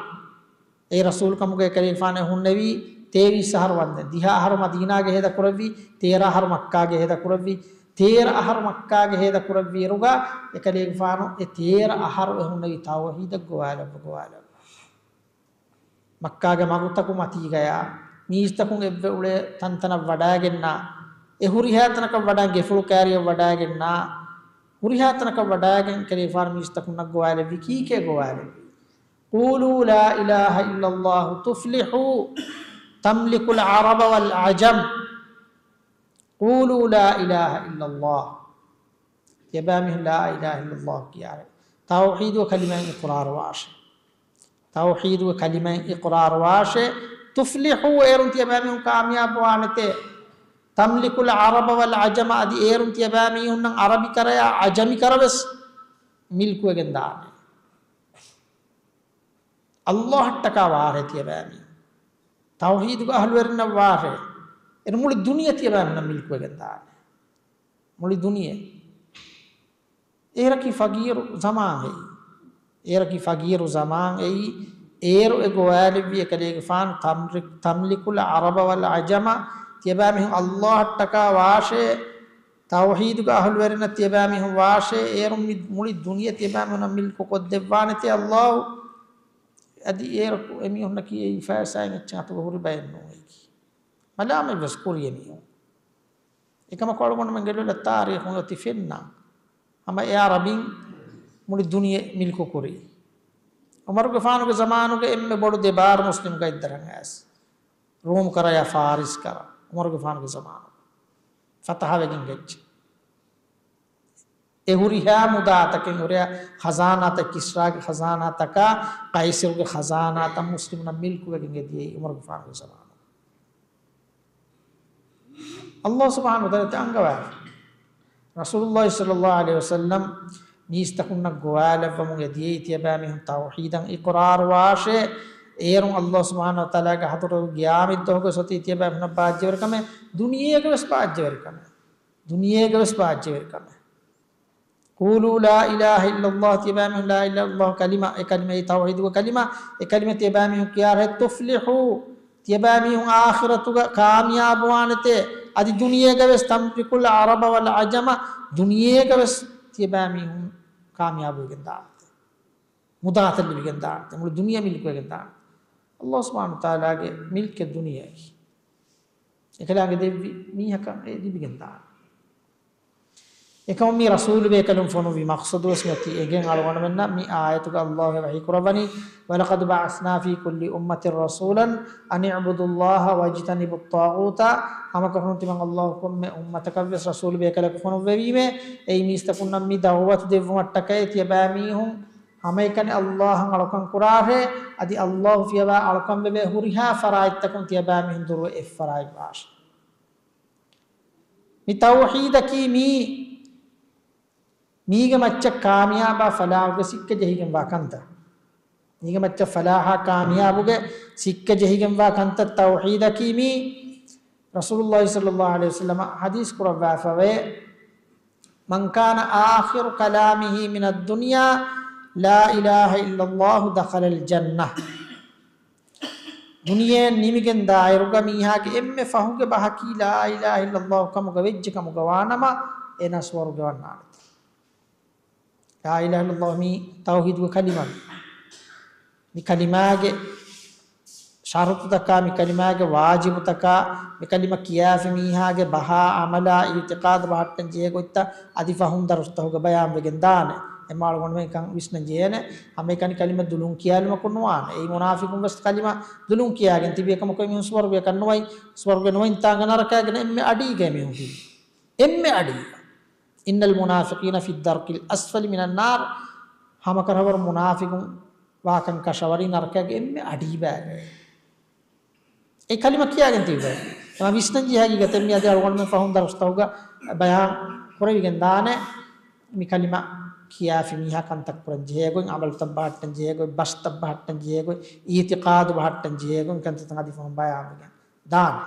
އެ ރަސޫލުކަމުގަ އެކަލޭގެފާނު ހުންނެވީ ތޭވީސް އަހަރު ވަންދެން. ދިހަ އަހަރު މަދީނާގަ ހޭދަކުރެއްވި، ތޭރަ އަހަރު މައްކާގަ ހޭދަކުރެއްވި. ތޭރަ އަހަރު މައްކާގަ ހޭދަކުރެއްވިއިރުގަ އެކަލޭގެފާނު އެ ތޭރަ އަހަރު އެ ހުންނެވީ ތައުޙީދަށް ގޮވާލައްވަ ގޮވާލައްވަ. މައްކާގެ މަގުތަކު މަތީގަޔާ މީސްތަކުން އެއްވެ އުޅޭ ތަންތަނަށް ވަޑާގެންނާ، އެ ހުރިހާ ތަނަކަށް ވަޑާ ގެފުޅު ކާރިއަށް ވަޑާގެންނާ، ހުރިހާ ތަނަކަށް ވަޑާގެން ކަލޭގެފާނު މީސްތަކުންނަށް ގޮވާލެއްވި ކީކޭ ގޮވާލެއްވީ؟ قولوا لا إله إلا الله تفلحوا تملك العرب والعجم. قولوا لا إله إلا الله. ތިޔަބައިމީހުން لا إله إلا الله ކިޔާރޭ. ތައުޙީދުގެ ކަލިމައިން އިޤްރާރުވާށޭ. ތައުޙީދުގެ ކަލިމައިން އިޤްރާރުވާށޭ. تفلحوا، އޭރުން ތިޔަބައިމީހުން ކާމިޔާބުވާނެތޭ. تملك العرب والعجم، އަދި އޭރުން ތިޔަބައިމީހުންނަށް ޢަރަބި ކަރަޔާ ޢަޖަމި ކަރަ ވެސް މިލްކުވެގެން ދާނެ. ﷲ އަށްޓަކާ ވާށޭ ތިޔަބައިމީހުން. ތައުޙީދުގެ އަހުލުވެރިންނަށް ވާށޭ. އޭރުން މުޅި ދުނިޔެ ތިޔަބައިމީހުންނަށް މިލްކުވެގެން ދާނެ. މުޅި ދުނިޔެ. އޭރަކީ ފަގީރު ޒަމާން އެއީ. އޭރަކީ ފަގީރު ޒަމާން އެއީ. އޭރު އެ ގޮވާލެއްވި އެކަލޭގެފާނު ތަމްރި-، تملك العرب والعجم، ތިޔަބައިމީހުން ﷲ އަށްޓަކާ ވާށޭ، ތައުޙީދުގެ އަހުލުވެރިންނަށް ތިޔަބައިމީހުން ވާށޭ، އޭރުން މި މުޅި ދުނިޔެ ތިޔަބައިމީހުންނަށް މިލްކު ކޮށްދެއްވާނެތޭ ﷲ. އަދި އޭރަކު އެމީހުންނަކީ އެއީ ފައިސާއިން އެއްޗެއް އަތުގަ ހުރި ބައެއް ނޫން އެކީ. މަލާމަތް ވެސް ކުރި އެމީހުން. އެކަމަކު އަޅުގަނޑުމެންގެ ލޮލަށް ތާރީޚުން އޮތީ ފެންނަ ހަމަ އެއާ ރަބިން މުޅި ދުނިޔެ މިލްކު ކުރީ. ޢުމަރުގެފާނުގެ ޒަމާނުގަ އެންމެ ބޮޑު ދެބާރު މުސްލިމް ގައްދަރަން އައިސް. ރޫމް ކަރަޔާ ފާރިސް ކަރަ ޢުމަރުގެފާނުގެ ޒަމާނު ފަތަހަވެގެން ގެއްޖެ. އެ ހުރިހާ މުދާތަކެއް ހުރިހާ ޚަޒާނާތައް، ކިސްރާގެ ޚަޒާނާތަކާ، ޤައިޞަރުގެ ޚަޒާނާތައް މުސްލިމުންނަށް މިލްކުވެގެން އެ ދިޔައީ ޢުމަރުގެފާނުގެ ޒަމާނު. ﷲ ސުބްޙާނަހޫ ވަތަޢާލާ އަންގަވާފަ. ރަސޫލުﷲ ޞައްލަﷲު ޢަލައިހި ވަސައްލަމް މީސްތަކުންނަށް ގޮވާލައްވަމުން އެ ދިޔައީ ތިޔަބައިމީހުން ތައުޙީދަށް އިޤްރާރު ވާށޭ، އޭރުން ﷲ ސުބްޙާނަހޫ ވަތަޢާލާގެ ޙަޟްރަތުގަ ޤިޔާމަތްދުވަހުގެ އޮތީ ތިޔަބައިމީހުންނަށް ބާއްޖަވެރި ކަމެއް، ދުނިޔޭގަ ވެސް ބާއްޖަވެރި ކަމެއް. ދުނިޔޭގަ ވެސް ބާއްޖަވެރި ކަމެއް. قولوا لا إله إلا الله، ތިޔަބައިމީހުން لا إله إلا الله ކަލިމަ، އެ ކަލިމަ، އެ ތައުޙީދުގެ ކަލިމަ، އެ ކަލިމަ ތިޔަބައިމީހުން ކިޔާށޭ، تفلحوا، ތިޔަބައިމީހުން އާޚިރަތުގަ ކާމިޔާބުވާނެތޭ، އަދި ދުނިޔޭގަ ވެސް، تملك العرب والعجم، ދުނިޔޭގަ ވެސް ތިޔަބައިމީހުން ކާމިޔާބުވެގެން ދާނެތޭ. މުދާތައް ލިބިގެން ދާނެތޭ. މުޅި ދުނިޔެ މިލްކުވެގެން ދާނެ. ﷲ ސުބްޙާނަހޫ ވަތަޢާލާގެ މިލްކެއް ދުނިޔެއަކީ. އެކަލާނގެ ދެއްވި މީހަކަށް އެ ލިބިގެން ދާނެ. އެކަމު މި ރަސޫލު ބޭކަލުން ފޮނުއްވި މަޤްޞަދު ވެސް މިއޮތީ އެނގެން އަޅުގަނޑުމެންނަށް މި އާޔަތުގަ ﷲ ވަޙީ ކުރައްވަނީ، ولقد بعثنا في كل أمة رسولا أن اعبدوا الله واجتنبوا الطاغوت. ހަމަކަށަވަރުން ތިމަން ﷲ ކޮންމެ އުއްމަތަކަށް ވެސް ރަސޫލު ބޭކަލަކު ފޮނުއްވެވީމޭ، އެއީ މީސްތަކުންނަށް މި ދަޢުވަތު ދެއްވުމަށްޓަކައި ތިޔަބައިމީހުން ހަމައެކަނި ﷲ އަށް އަޅުކަން ކުރާށޭ، އަދި ﷲ ފިޔަވާ އަޅުކަން ވެވޭ ހުރިހާ ފަރާތްތަކުން ތިޔަބައިމީހުން ދުރުވެ އެއްފަރާތް ވާށޭ. މި ތައުޙީދަކީ މީ، މީގެ މައްޗަށް ކާމިޔާބާ ފަލާޙުގެ ސިއްކަ ޖެހިގެންވާ ކަންތައް. މީގެ މައްޗަށް ފަލާޙާ ކާމިޔާބުގެ ސިއްކަ ޖެހިގެންވާ ކަންތައް ތައުޙީދަކީ މީ. ރަސޫލުﷲ ޞައްލަﷲު ޢަލައިހި ވަސައްލަމަ ޙަދީޘް ކުރައްވާފަވޭ، من كان آخر كلامه من الدنيا لا إله إلا الله دخل الجنة. ދުނިޔެއިން ނިމިގެން ދާއިރުގަ މީހާގެ އެންމެ ފަހުގެ ބަހަކީ لا إله إلا الله ކަމުގަ ވެއްޖެ ކަމުގަ ވާނަމަ، އޭނާ ސުވަރުގެ ވަންނާނެތެ. لا إله إلا الله މީ ތައުޙީދުގެ ކަލިމަ. މި ކަލިމާގެ ޝަރުޠުތަކާ، މި ކަލިމާގެ ވާޖިބުތަކާ، މި ކަލިމަ ކިޔާފި މީހާގެ ބަހާ، ޢަމަލާ، އިޢުތިޤާދު ބަހައްޓަން ޖެހޭ ގޮތްތައް އަދި ފަހުން ދަރުސްތަކުގަ ބަޔާންވެގެން ދާނެ. އެމާ އަޅުގަނޑުމެން ކަން ވިސްނަން ޖެހޭނެ. ހަމައެކަނި ކަލިމަ ދުލުން ކިޔާލުމަކުން ނުވާނެ. އެއީ މުނާފިޤުން ވެސް ކަލިމަ ދުލުން ކިޔާގެން ތިބި އެކަމަކު އެމީހުން ސުވަރުގެއަކަށް ނުވަތް، ސުވަރުގެ ނުވަތް ތާނގަ ނަރަކައިގެ އެންމެ އަޑީގަ އެމީހުން ތިބި. އެންމެ އަޑީގަ. إن المنافقين في الدرك الأسفل من النار. ހަމަކަށަވަރުން މުނާފިޤުން ވާކަން ކަށަވަރީ ނަރަކައިގެ އެންމެ އަޑީ ބައި. އެ ކަލިމަ ކިޔާގެން ތިބި ބައި. އެމަ ވިސްނަން ޖެހޭ ހަގީގަތެއް މި އަދި އަޅުގަނޑުމެން ފަހުން ދަރުސްތަކުގަ ބަޔާން ކުރެވިގެން ދާނެ. މި ކަލިމަ ކިޔާފި މީހާ ކަންތައް ކުރަން ޖެހޭ ގޮތް، ޢަމަލުތައް ބަހައްޓަން ޖެހޭ ގޮތް، ބަސްތައް ބަހައްޓަން ޖެހޭ ގޮތް، އިޢުތިޤާދު ބަހައްޓަން ޖެހޭ ގޮތް، ކަންތައްތައް އަދި ފަހުން ބަޔާންވެގެން ދާނެ.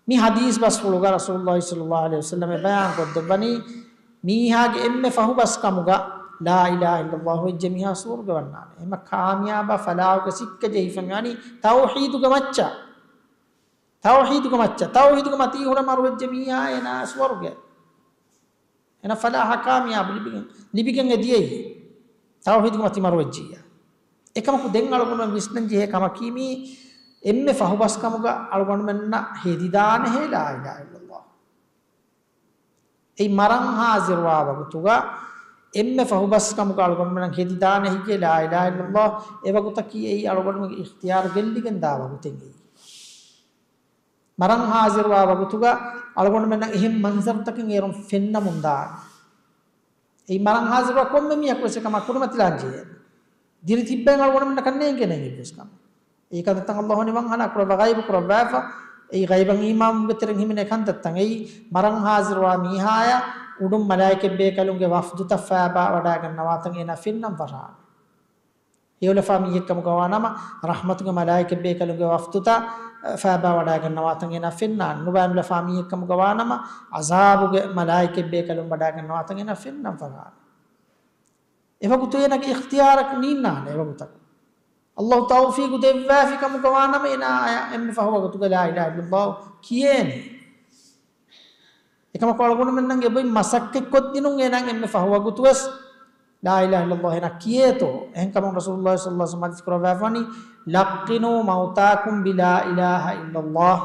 މި ޙަދީޘް ބަސްފުޅުގަ ރަސޫލުﷲ ޞައްލަﷲު ޢަލައިހި ވަސައްލަމަ ބަޔާން ކޮށްދެއްވަނީ، މީހާގެ އެންމެ ފަހު ބަސް ކަމުގަ لا إله إلا الله ވެއްޖެ މީހާ ސުވަރުގެ ވަންނާނެ. އެމަ ކާމިޔާބާ ފަލާޙުގެ ސިއްކަ ޖެހިފަ މިވަނީ ތައުޙީދުގެ މައްޗަށް. ތައުޙީދުގެ މައްޗަށް. ތައުޙީދުގެ މަތީ ހުރެ މަރުވެއްޖެ މީހާ އޭނާ ސުވަރުގެ. އޭނަ ފަލާޙަ ކާމިޔާބު ލިބިގެން، ލިބިގެން އެ ދިޔައީ. ތައުޙީދުގެ މަތި މަރުވެއްޖިއްޔާ. އެކަމަކު ދެން އަޅުގަނޑުމެން ވިސްނަން ޖެހޭ ކަމަކީ މީ އެންމެ ފަހުބަސްކަމުގަ އަޅުގަނޑުމެންނަށް ހެދިދާނެހޭ لا إله إلا الله. އެއީ މަރަން ހާޒިރުވާ ވަގުތުގަ އެންމެ ފަހުބަސްކަމުގަ އަޅުގަނޑުމެންނަށް ހެދިދާނެ ހެއްޔޭ لا إله إلا الله. އެ ވަގުތަކީ އެއީ އަޅުގަނޑުމެންގެ އިޚްތިޔާރު ގެއްލިގެންދާ ވަގުތެއް އެއީ. މަރަން ހާޒިރުވާ ވަގުތުގަ އަޅުގަނޑުމެންނަށް އެހެން މަންޒަރުތަކެއް އޭރުން ފެންނަމުން ދާނެ. އެއީ މަރަން ހާޒިރުވާ ކޮންމެ މީހަކު ވެސް އެކަމާ ކުރިމަތިލާން ޖެހޭ. ދިރި ތިއްބެން އަޅުގަނޑުމެންނަކަށް ނޭނގޭނެ އެއްވެސް ކަމެއް. އެއީ ކަންތައްތައް ﷲ ނިވަންހަނާ ކުރައްވާ ޣައިބު ކުރައްވާފަ. އެއީ ޣައިބަށް އީމާންވެ ތެރެއިން ހިމެނޭ ކަންތައްތައް. އެއީ މަރަން ހާޒިރުވާ މީހާޔަށް އުޑުން މަލާއިކަތް ބޭކަލުންގެ ވަފްދުތައް ފައިބާ ވަޑާގަންނަވާތަން އޭނާ ފެންނަން ފަށާނެ. ހެޔޮލަފާ މީހެއްކަމުގަ ވާނަމަ، ރަޙްމަތުގެ މަލާއިކަތް ބޭކަލުންގެ ވަފްދުތައް ފައިބާ ވަޑާގަންނަވާތަން އޭނާ ފެންނާނެ. ނުބައިމިލަފާ މީހެއްކަމުގަ ވާނަމަ، ޢަޒާބުގެ މަލާއިކަތް ބޭކަލުން ވަޑާގަންނަވާތަން އޭނާ ފެންނަން ފަށާނެ. އެވަގުތު އޭނާގެ އިޚްތިޔާރަކަށް ނީންނާނެ އެވަގުތަކު. އައްލާހު ތައުފީގު ދެއްވާފި ކަމުގަ ވާނަމަ، އޭނާ އެންމެ ފަހު ވަގުތުގަ ލާ އިލާހަ އިއްލައްލާހު ކިޔޭނެ. އެކަމަކު އަޅުގަނޑުމެންނަށް އެބައި މަސައްކަތްކޮށްދިނުން އޭނާ އެންމެ ފަހު ވަގުތުވެސް ލާ އިލާހަ އިއްލައްލާހު އޭނާ ކިޔޭތޯ. އެހެންކަމުން ރަސޫލުﷲ ޞައްލަﷲު ޢަލައިހި ވަސައްލަމަ ޙަދީޘް ކުރައްވާފަވަނީ، "لقنوا موتاكم بلا إله إلا الله."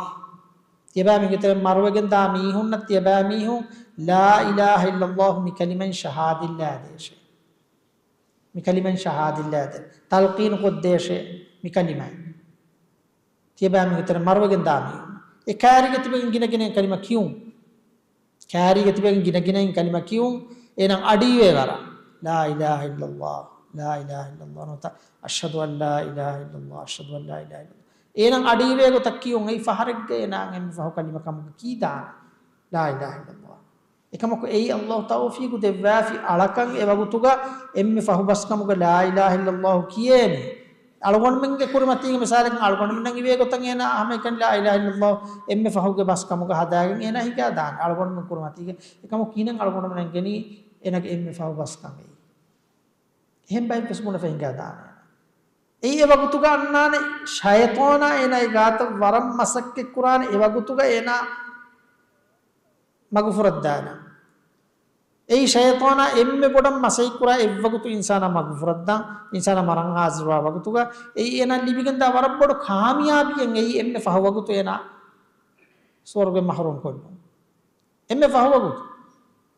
ތިޔަބައިމީހުންގެ ތެރެއިން މަރުވެގެންދާ މީހުންނަށް ތިޔަބައިމީހުން ލާ އިލާހަ އިއްލައްލާހު މި ކަލިމައިން ޝަހާދަތް ލާދޭށޭ. މި ކަލިމައިން ޝަހާދަތް ލާދޭ. ތަލްޤީނު ކޮށްދޭށޭ މި ކަލިމައިން. ތިޔަބައިމީހުންގެ ތެރެއިން މަރުވެގެންދާ މީހުން. އެ ކާރީގަ ތިބެގެން ގިނަގިނައިން ކަލިމަ ކިޔުން. ކާރީގަ ތިބެގެން ގިނަގިނައިން ކަލިމަ ކިޔުން. އޭނަ އަޑީވޭ ވަރަށް. ލާ އިލާހަ އިއްލައްލާހު، ލާ އިލާހަ އިއްލައްލާހު ނުވަތަ، އަޝްހަދު އަން ލާ އިލާހަ އިއްލައްލާހު، އަޝްހަދު އަން ލާ އިލާހަ އިއްލައްލާހު. އޭނަ އަޑީވޭ ގޮތަށް ކިޔުން. އެއީ ފަހަރެއްގަ އޭނާ އެންމެ ފަހު ކަލިމަ ކަމުގަ ކީދާނެ. ލާ އިލާހަ އިއްލައްލާހު. އެކަމަކު އެއީ އައްލާހު ތައުފީގު ދެއްވާފި އަޅަކަށް އެ ވަގުތުގަ އެންމެ ފަހު ބަސްކަމުގަ ލާ އިލާހަ އިއްލައްލާހު ކިޔޭނެ. އަޅުގަނޑުމެންގެ ކުރިމަތީގެ މިސާލަކަށް އަޅުގަނޑުމެންނަށް އިވޭ ގޮތަށް އޭނާ ހަމައެކަނި ލާ އިލާހަ އިއްލައްލާހު އެންމެ ފަހުގެ ބަސްކަމުގަ ހަދާގެން އޭނާ ހިނގާދާނެ. އަޅުގަނޑުމެން ކުރިމަތީގެ އެކަމަކު ކިހިނެއް އަޅުގަނޑުމެން އެނގެނީ އޭނާގެ އެންމެ ފަހު ބަސްކަމެއް. އެހެން ބައެއްވެސް ބުނެފަ ހިނގާދާނެ. އެއީ އެ ވަގުތުގަ އަންނާނެ ޝައިޠާނާ އޭނާގެ ގާތަށް ވަރަށް މަސައްކަތްކުރާނެ އެ ވަގުތުގަ އޭނާ މަގުފުރައްދާނެ. އެއީ ޝައިޠާނާ އެންމެ ބޮޑަށް މަސައްކަތްކުރާ އެއްވަގުތު އިންސާނާ މަގުފުރައްދާން، އިންސާނާ މަރަން ހާޒިރުވާ ވަގުތުގަ އެއީ އޭނާ ލިބިގެންދާ ވަރަށް ބޮޑު ކާމިޔާބީއެއް. އެއީ އެންމެ ފަހު ވަގުތު އޭނާ ސުވަރުގެ މަހްރޫމް ކޮށްލުން. އެންމެ ފަހު ވަގުތު.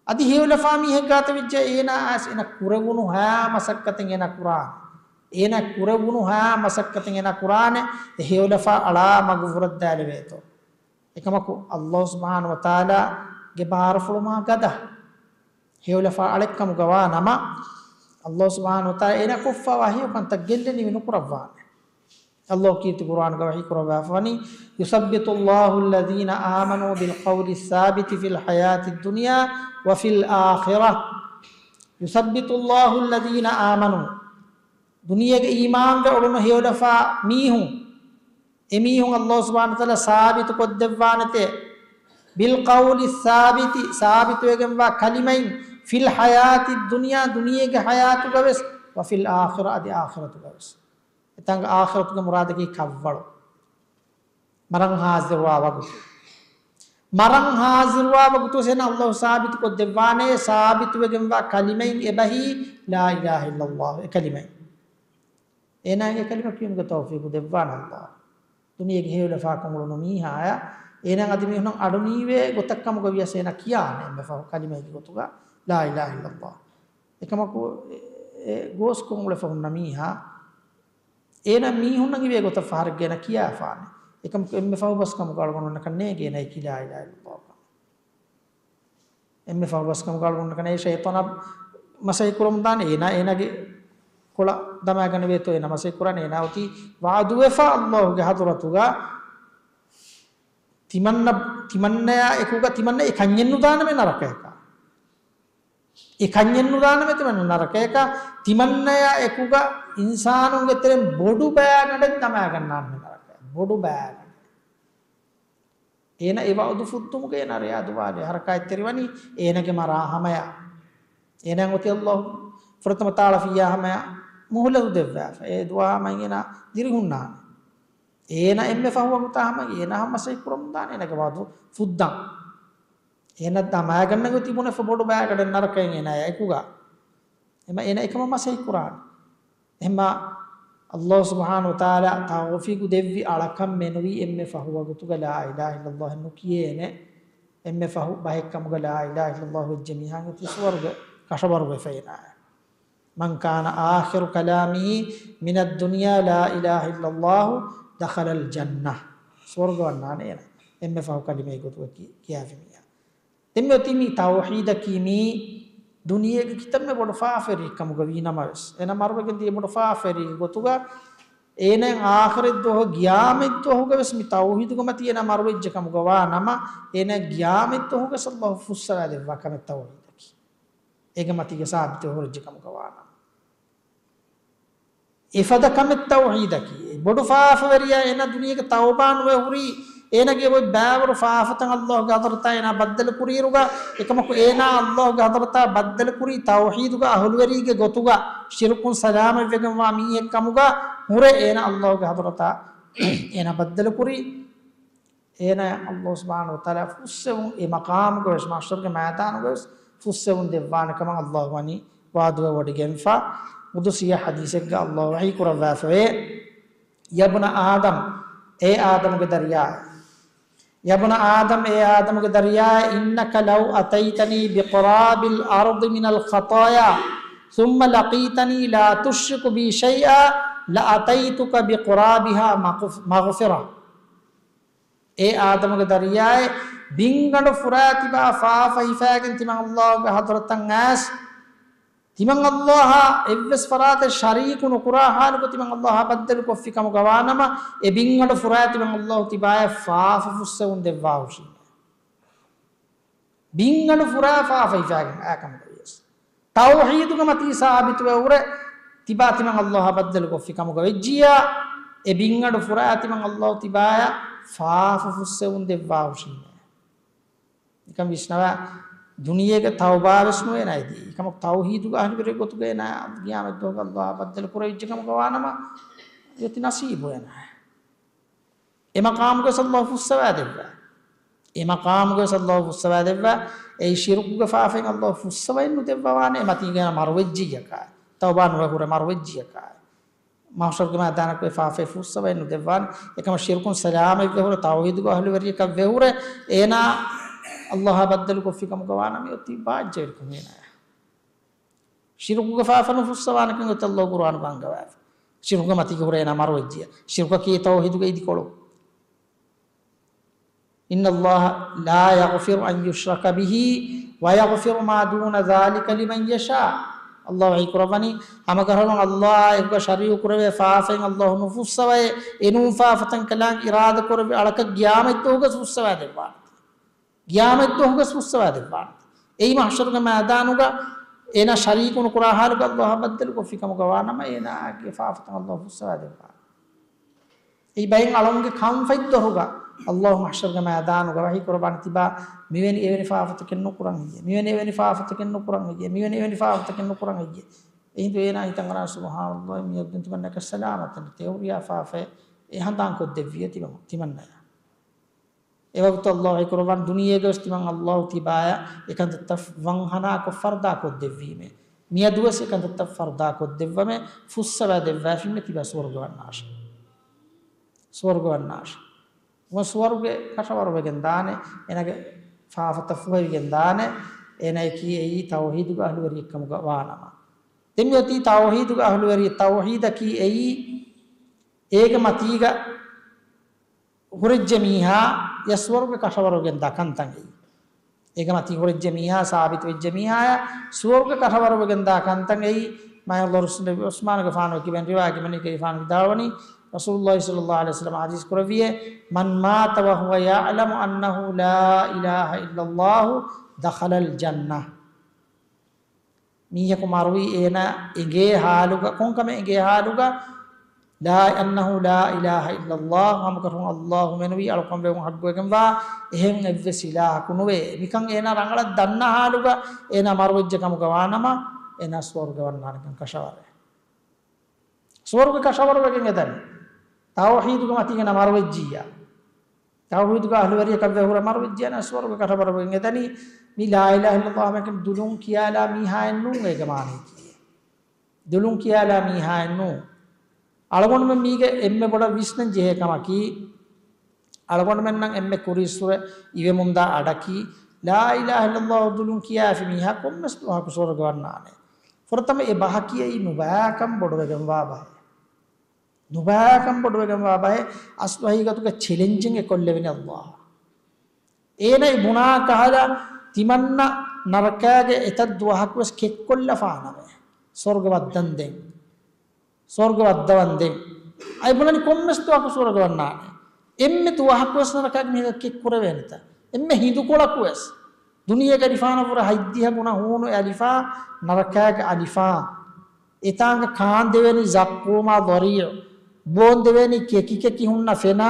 އަދި ހެޔޮލަފާ މީހެއް ގާތަށް ވެއްޖެ އޭނާ އައިސް އޭނާ ކުރެވުނު ހާ މަސައްކަތެއް އޭނާ ކުރާނެ. އޭނާ ކުރެވުނު ހާ މަސައްކަތެއް އޭނާ ކުރާނެ. އެ ހެޔޮލަފާ އަޅާ މަގުފުރައްދާލެވޭތޯ. އެކަމަކު އައްލާހު ސުބްޙާނަހު ވަތަޢާލާގެ ބާރުފުޅު މާ ގަދަ. ހެޔޮލަފާ އަޅެއްކަމުގަ ވާ ނަމަ، އައްލާހު ސުބްޙާނަހު ވަތަޢާލާ އޭނާ ކޮށްފަވާ ހެޔޮ ކަންތައް ގެއްލެނިވި ނުކުރައްވާނެ. އައްލާހު ކީރިތި ޤުރްއާނުގަ ވަޙީ ކުރައްވާފަވަނީ، "يثبت الله الذين آمنوا بالقول الثابت في الحياة الدنيا وفي الآخرة." يثبت الله الذين آمنوا. ދުނިޔޭގެ އީމާންވެ އުޅުނު ހެޔޮލަފާ މީހުން، އެމީހުން އައްލާހު ސުބްޙާނަހު ވަތަޢާލާ ސާބިތު ކޮށްދެއްވާނެތޭ، "بالقول الثابت" ސާބިތުވެގެންވާ ކަލިމައިން، "في الحياة الدنيا" ދުނިޔޭގެ ޙަޔާތުގަވެސް، "وفي الآخرة" އަދި އާޚިރަތުގަވެސް. އެތާނގަ އާޚިރަތުގެ މުރާދަކީ ކަށްވަޅު. މަރަން ހާޒިރުވާ ވަގުތު. މަރަން ހާޒިރުވާ ވަގުތު އޭނާ އައްލާހު ސާބިތު ކޮށްދެއްވާނެ، ސާބިތުވެގެންވާ ކަލިމައިން އެބަހީ ލާ އިލާހަ އިއްލައްލާހު އެ ކަލިމައިން. އޭނާގެ ކަލިމަ ކިޔުމުގެ ތައުފީޤު ދެއްވާނެ އައްލާހު. ދުނިޔޭގެ ހެޔޮލަފާކަން އުޅުނު މީހާޔަށް އޭނާ އަދި މީހުންނަށް އަޑުނީވޭ ގޮތަށް ކަމުގަ ވިޔަސް އޭނާ ކިޔާނެ އެންމެ ފަހު ކަލިމައެއްގެ ގޮތުގަ ލާ އިލާހަ އިއްލައްލާހު. އެކަމަކު އެ ގޯސްކޮށް އުޅެފަ ހުންނަ މީހާ އޭނާ މީހުންނަށް އިވޭ ގޮތަށް ފަހަރެއްގަ އޭނާ ކިޔާފާނެ. އެކަމަކު އެންމެ ފަހު ބަސްކަމުގަ އަޅުގަނޑުމެންނަކަށް ނޭނގޭ އޭނާ ކިޔާ ލާ އިލާހަ އިއްލައްލާހު. އެންމެ ފަހު ބަސްކަމުގަ އަޅުގަނޑުމެންނަކަށް ނޭނގޭ ޝައިޠާނާ މަސައްކަތް ކުރަމުން ދާނެ. އޭނާ އޭނާގެ ކޮޅަށް ދަމާގަނެވޭތޯ އޭނާ މަސައްކަތް ކުރާނެ. އޭނާ އޮތީ ވަޢުދުވެފަ އައްލާހުގެ ޙަޟްރަތުގަ ތިމަންނަ، ތިމަންނަޔާ އެކުގަ ތިމަންނަ އެ ކަންޏެއް ނުދާނަމޭ ނަރަކަޔަކަށް. އެ ކަންޏެއް ނުދާނަމޭ ތިމަންނަ ނަރަކަޔަކަށް. ތިމަންނަޔާ އެކުގަ އިންސާނުންގެ ތެރެއިން ބޮޑު ބައިގަނޑެއް ދަމާގަންނާނަމޭ ނަރަކަޔަށް. ބޮޑު ބައިގަނޑެއް. އޭނަ އެ ވަޢުދު ފުއްދުމުގަ އޭނަ ރެޔާ ދުވާލެ ހަރަކާތްތެރިވަނީ އޭނަގެ މަރާ ހަމަޔަށް. އޭނަ އޮތީ އައްލާހު ފުރަތަމަ ތާޅަފިއްޔާ ހަމަޔަށް މުހުލަތު ދެއްވާފަ. އެ ދުވާ ހަމައިން އޭނަ ދިރިހުންނާނެ. އޭނަ އެންމެ ފަހު ވަގުތާ ހަމަ އޭނަ ހަމަ މަސައްކަތް ކުރަމުން ދާނެ އޭނަގެ ވަޢުދު ފުއްދަން. އޭނަ ދަމާގަންނަން އޮތީ ބުނެފަ ބޮޑު ބައިގަނޑެއް ނަރަކައިން އޭނަޔާ އެކުގަ. އެމަ އޭނަ އެކަމަށް މަސައްކަތް ކުރާނެ. އެހެންމާ އައްލާހު ސުބްޙާނަހު ވަތަޢާލާ ތައުފީޤު ދެއްވި އަޅަކަށް މެނުވީ އެންމެ ފަހު ވަގުތުގަ ލާ އިލާހަ އިއްލައްލާހު ނުކިޔޭނެ. އެންމެ ފަހު ބަހެއްކަމުގަ ލާ އިލާހަ އިއްލައްލާހު ވެއްޖެ މީހާގެ ތި ސުވަރުގެ ކަށަވަރުވެފައިނާ. من كان آخر كلامه من الدنيا لا إله إلا الله دخل الجنة. ސުވަރުގެ ވަންނާނެ އޭނަ. އެންމެ ފަހު ކަލިމައެއް ގޮތުގަ ކި-، ކިޔާފި މީހާ. ދެންމެ އޮތީ މީ ތައުޙީދަކީ މީ ދުނިޔޭގެ ކިތަންމެ ބޮޑު ފާފަވެރިއެއްކަމުގަ ވީ ނަމަވެސް، އޭނަ މަރުވެގެން ދިޔަ ބޮޑު ފާފަވެރިއެއްގެ ގޮތުގަ އޭނަ އާޚިރަތް ދުވަހު ގިޔާމަތް ދުވަހުގަވެސް މި ތައުޙީދުގެ މަތީ އޭނަ މަރުވެއްޖެ ކަމުގަ ވާ ނަމަ، އޭނަ ގިޔާމަތް ދުވަހުގަސް އައްލާހު ފުއްސަވާ ދެއްވާ ކަމެއް ތައުޙީދަކީ. އޭގެ މަތީގަ ސާބިތު ހުރެއްޖެ ކަމުގަ ވާ ނަމަ. އެފަދަ ކަމެއް ތައުޙީދަކީ. އެ ބޮޑު ފާފަވެރިޔާ އޭނަ ދުނިޔޭގެ ތައުބާ ނުވެ ހުރީ އޭނާގެ އޮތް ބައިވަރު ފާފަތައް ﷲގެ ޙަޟްރަތާ އޭނާ ބައްދަލު ކުރިއިރުގަ، އެކަމަކު އޭނާ ﷲގެ ޙަޟްރަތާ ބައްދަލު ކުރީ ތައުޙީދުގެ އަހުލުވެރީގެ ގޮތުގަ، ޝިރުކުން ސަލާމަތްވެގެންވާ މީހެއް ކަމުގަ ހުރެ އޭނާ ﷲގެ ޙަޟްރަތާ އޭނާ ބައްދަލު ކުރީ. އޭނާ ﷲ ސުބްޙާނަހޫ ވަތަޢާލާ ފުއްސެވުން އެ މަޤާމުގަވެސް، މަޙްޝަރުގެ މައިދާނުގަވެސް ފުއްސެވުން ދެއްވާނެ ކަމަށް ﷲ ވަނީ ވަޢުދުވެވޮޑިގެންފަ. ޤުދުސީ ޙަދީޘެއްގަ ﷲ ވަޙީ ކުރައްވާފަވޭ، يا ابن آدم، އޭ އާދަމުގެ ދަރިޔާ، يا ابن آدم، އޭ އާދަމުގެ ދަރިޔާ، إنك لو أتيتني بقراب الأرض من الخطايا ثم لقيتني لا تشرك بي شيئا لأتيتك بقرابها مغف-، مغفرة. އޭ އާދަމުގެ ދަރިޔާއޭ، ބިންގަނޑު ފުރާ ތިބާ ފާފަ ހިފާގެން ތިމަން ﷲގެ ޙަޟްރަތަށް އައިސް، ތިމަން ﷲއާ އެއްވެސް ފަރާތެއް ޝަރީކު ނުކުރާ ޙާލުގަ ތިމަން ﷲއާ ބައްދަލު ކޮށްފި ކަމުގަ ވާނަމަ، އެ ބިންގަނޑު ފުރާ ތިމަން ﷲ ތިބާޔަށް ފާފަ ފުއްސެވުން ދެއްވާ ހުށީމޭ. ބިންގަނޑު ފުރާ ފާފަ ހިފާގެން އާ ކަމުގަވިޔަސް، ތައުޙީދުގެ މަތީ ސާބިތުވެ ހުރެ ތިބާ ތިމަން ﷲއާ ބައްދަލު ކޮށްފި ކަމުގަ ވެއްޖިއްޔާ، އެ ބިންގަނޑު ފުރާ ތިމަން ﷲ ތިބާޔަށް ފާފަ ފުއްސެވުން ދެއްވާ ހުށީމޭ. ނިކަން ވިސްނަވާ، ދުނިޔޭގަ ތައުބާވެސް ނުވޭ ނައިދީ. އެކަމަކު ތައުޙީދުގެ އަހްލުވެރި ގޮތުގަ އޭނާ ޤިޔާމަތް ދުވަހުގަ ﷲއާ ބައްދަލު ކުރެވިއްޖެ ކަމުގަ ވާނަމަ، އެއޮތީ ނަސީބު އޭނާ. އެ މަޤާމުގަވެސް ﷲ ފުއްސަވާ ދެއްވާ. އެ މަޤާމުގަވެސް ﷲ ފުއްސަވާ ދެއްވާ. އެއީ ޝިރުކުގެ ފާފައިން ﷲ ފުއްސަވައެއް ނުދެއްވަވާނެ، އެ މަތީގަ އޭނާ މަރުވެއްޖިއްޔަކާ. ތައުބާ ނުވެ ހުރެ މަރުވެއްޖިއްޔަކާ. މަޙްޝަރުގެ މައިދާނަކު އެ ފާފައެއް ފުއްސަވައެއް ނުދެއްވާނެ. އެކަމަށް ޝިރުކުން ސަލާމަތްވެ ހުރެ، ތައުޙީދުގެ އަހްލުވެރިޔަކަށް ވެ ހުރެ، އޭނާ ﷲއާ ބައްދަލު ކޮށްފި ކަމުގަ ވާނަމަ، އޮތީ ބާއްޖަވެރިކަން އޭނާޔަށް. ޝިރުކުގެ ފާފަ ނުފުއްސަވާނެކަން އޮތީ ﷲ ޤުރުއާނުގަ އަންގަވާފަ. ޝިރުކުގެ މަތީގަ ހުރެ އޭނާ މަރުވެއްޖިއްޔާ. ޝިރުކަކީ ތައުޙީދުގެ އިދިކޮޅު. إن الله لا يغفر أن يشرك به ويغفر ما دون ذلك لمن يشاء. ﷲ ވަޙީ ކުރައްވަނީ، ހަމަކަށަވަރުން ﷲއާ އެކުގަ ޝަރީކު ކުރެވޭ ފާފައިން ﷲ ނުފުއްސަވައޭ، އެނޫން ފާފަތައް ކަލާނގެ އިރާދަ ކުރެއްވި އަޅަކަށް ޤިޔާމަތްދުވަހުގަސް ފުއްސަވާ ދެއްވާނެ. ޤިޔާމަތްދުވަހުގަސް ފުއްސަވާ ދެއްވާނެ. އެއީ މަޙްޝަރުގެ މައިދާނުގަ އޭނާ ޝަރީކު ނުކުރާ ޙާލުގަ ﷲއާ ބައްދަލު ކޮށްފި ކަމުގަ ވާނަމަ، އޭނާގެ ފާފަތައް ﷲ ފުއްސަވާ ދެއްވާނެ. އެއީ ބައެއް އަޅުންގެ ކަންފަތްދޮރުގަ ﷲ މަޙްޝަރުގެ މައިދާނުގަ ވަޙީ ކުރައްވާނެ ތިބާ، މިވެނި އެވެނި ފާފަތަކެއް ނުކުރަން ހެއްޔޭ؟ މިވެނި އެވެނި ފާފަތަކެއް ނުކުރަން ހެއްޔޭ؟ މިވެނި އެވެނި ފާފަތަކެއް ނުކުރަން ހެއްޔޭ؟ އެހިނދު އޭނާ ހިތަށް އަރާ، ސުބްޙާނަﷲ، މިއަދު ދެން ތިމަންނައަކަށް ސަލާމަތެއް ނެތޭ. ހުރިހާ ފާފައެއް އެ ހަނދާން ކޮށްދެއްވިޔޭ ތިމަން-، ތިމަންނަޔަށް. އެވަގުތު ﷲ ވަޙީ ކުރައްވާނެ، ދުނިޔޭގަވެސް ތިމަން ﷲ ތިބާޔަށް އެކަންތައްތައް ވަންހަނާކޮށް ފަރުދާ ކޮށްދެއްވީމޭ. މިއަދުވެސް އެކަންތައްތައް ފަރުދާ ކޮށްދެއްވަމޭ، ފުއްސަވާ ދެއްވާފީމޭ ތިބާ ސުވަރުގެ ވަންނާށޭ. ސުވަރުގެ ވަންނާށޭ. އުމަ ސުވަރުގެ ކަށަވަރުވެގެން ދާނެ، އޭނާގެ ފާފަތައް ފުހެވިގެން ދާނެ، އޭނާއަކީ އެއީ ތައުޙީދުގެ އަހްލުވެރިއެއްކަމުގަ ވާނަމަ. ދެން މިއޮތީ ތައުޙީދުގެ އަހްލުވެރި، ތައުޙީދަކީ އެއީ އޭގެ މަތީގަ ހުރެއްޖެ މީހާ ޔަސްވަރުގެ ކަށަވަރުގެން ދާ ކަންތައް އެއީ. އޭގެ މަތީ ހުރެއްޖެ މީހާ، ސާބިތުވެއްޖެ މީހާޔަށް ސުވަރުގެ ކަށަވަރުވެގެން ދާ ކަންތައް އެއީ. މާތް ޙަޟްރަތު ޢުސްމާނުގެފާނު ކިބެން ރިވާޔަތް ކިބަނީ ކަލޭފާނު ވިދާޅުވަނީ، ރަސޫލުﷲ ޞައްލަﷲ ޢަލައިހި ވަސައްލަމަ ޙަދީޘް ކުރެއްވިއޭ، من مات وهو يعلم أنه لا إله إلا الله دخل الجنة. މީހަކު މަރުވީ އޭނާ އެނގޭ ހާލުގަ، ކޮންކަމެއް އެނގޭ ހާލުގަ، ލާ، أنه لا إله إلا الله، ހަމަކަށަވަރުން ﷲ މެނުވީ އަޅުކަން ވެވުން ޙައްޤުވެގެންވާ އެހެން އެއްވެސް އިލާހަކު ނުވޭ. މިކަން އޭނާ ރަނގަޅަށް ދަންނަ ހާލުގަ އޭނާ މަރުވެއްޖެ ކަމުގަ ވާނަމަ، އޭނާ ސުވަރުގެ ވަންނާނެކަން ކަށަވަރޭ. ސުވަރުގެ ކަށަވަރުވެގެން އެދަނީ. ތައުޙީދުގެ މަތީގަ ނަ މަރުވެއްޖިއްޔާ. ތައުޙީދުގެ އަހްލުވެރިޔަކަށް ވެ ހުރެ މަރުވެއްޖެ އޭނާ ސުވަރުގެ ކަށަވަރުވެގެން އެދަނީ. މި ލާ އިލާހަ އިއްލައްލާހު މެކިން ދުލުން ކިޔާލާ މީހާއެއް ނޫން އޭގެ މާނައަކީ. ދުލުން ކިޔާލާ މީހާއެއް ނޫން. އަޅުގަނޑުމެން މީގެ އެންމެ ބޮޑަށް ވިސްނަން ޖެހޭ ކަމަކީ، އަޅުގަނޑުމެންނަށް އެންމެ ކުރީއްސުރެ އިވެމުންދާ އަޑަކީ، ލާ އިލާހަ އިއްލައްލާހު ދުލުން ކިޔާފި މީހާ ކޮންމެސް ދުވަހަކު ސުވަރުގެ ވަންނާނެ. ފުރަތަމަ އެ ބަހަކީ އެއީ ނުބައިކަން ބޮޑުވެގެންވާ ބަހެއް. ނުބައިކަން ބޮޑުވެގެންވާ ބަހެއް. އަސްލު ހަގީގަތުގަ ޗެލެންޖިން އެކޮށްލެވެނީ ﷲ. އޭނަ އެ ބުނާ ކަހަލަ ތިމަންނަ ނަރަކާގެ އެތައް ދުވަހަކުވެސް ކެއްކޮށްލަފާނަމޭ. ސުވަރުގެ ވައްދަންދެން. ސުވަރުގެ ވައްދަވަންދެން. އައި ބުނަނީ ކޮންމެސް ދުވަހަކު ސުވަރުގެ ވަންނާނެ. އެންމެ ދުވަހަކުވެސް ނަރަކާގެ މީހަކަށް ކެއްކުރެވޭނެތަ؟ އެންމެ ހިނދުކޮޅަކުވެސް. ދުނިޔޭގެ އަލިފާނަށްވުރެ ހަތްދިހަ ގުނަ ހޫނު އެ އަލިފާ، ނަރަކާގެ އަލިފާ. އެތާނގަ ކާންދެވޭނީ ޒައްޤޫމާ ޟަރީޢު. ބޯންދެވޭނީ ކެކި ކެކި ހުންނަ ފެނާ.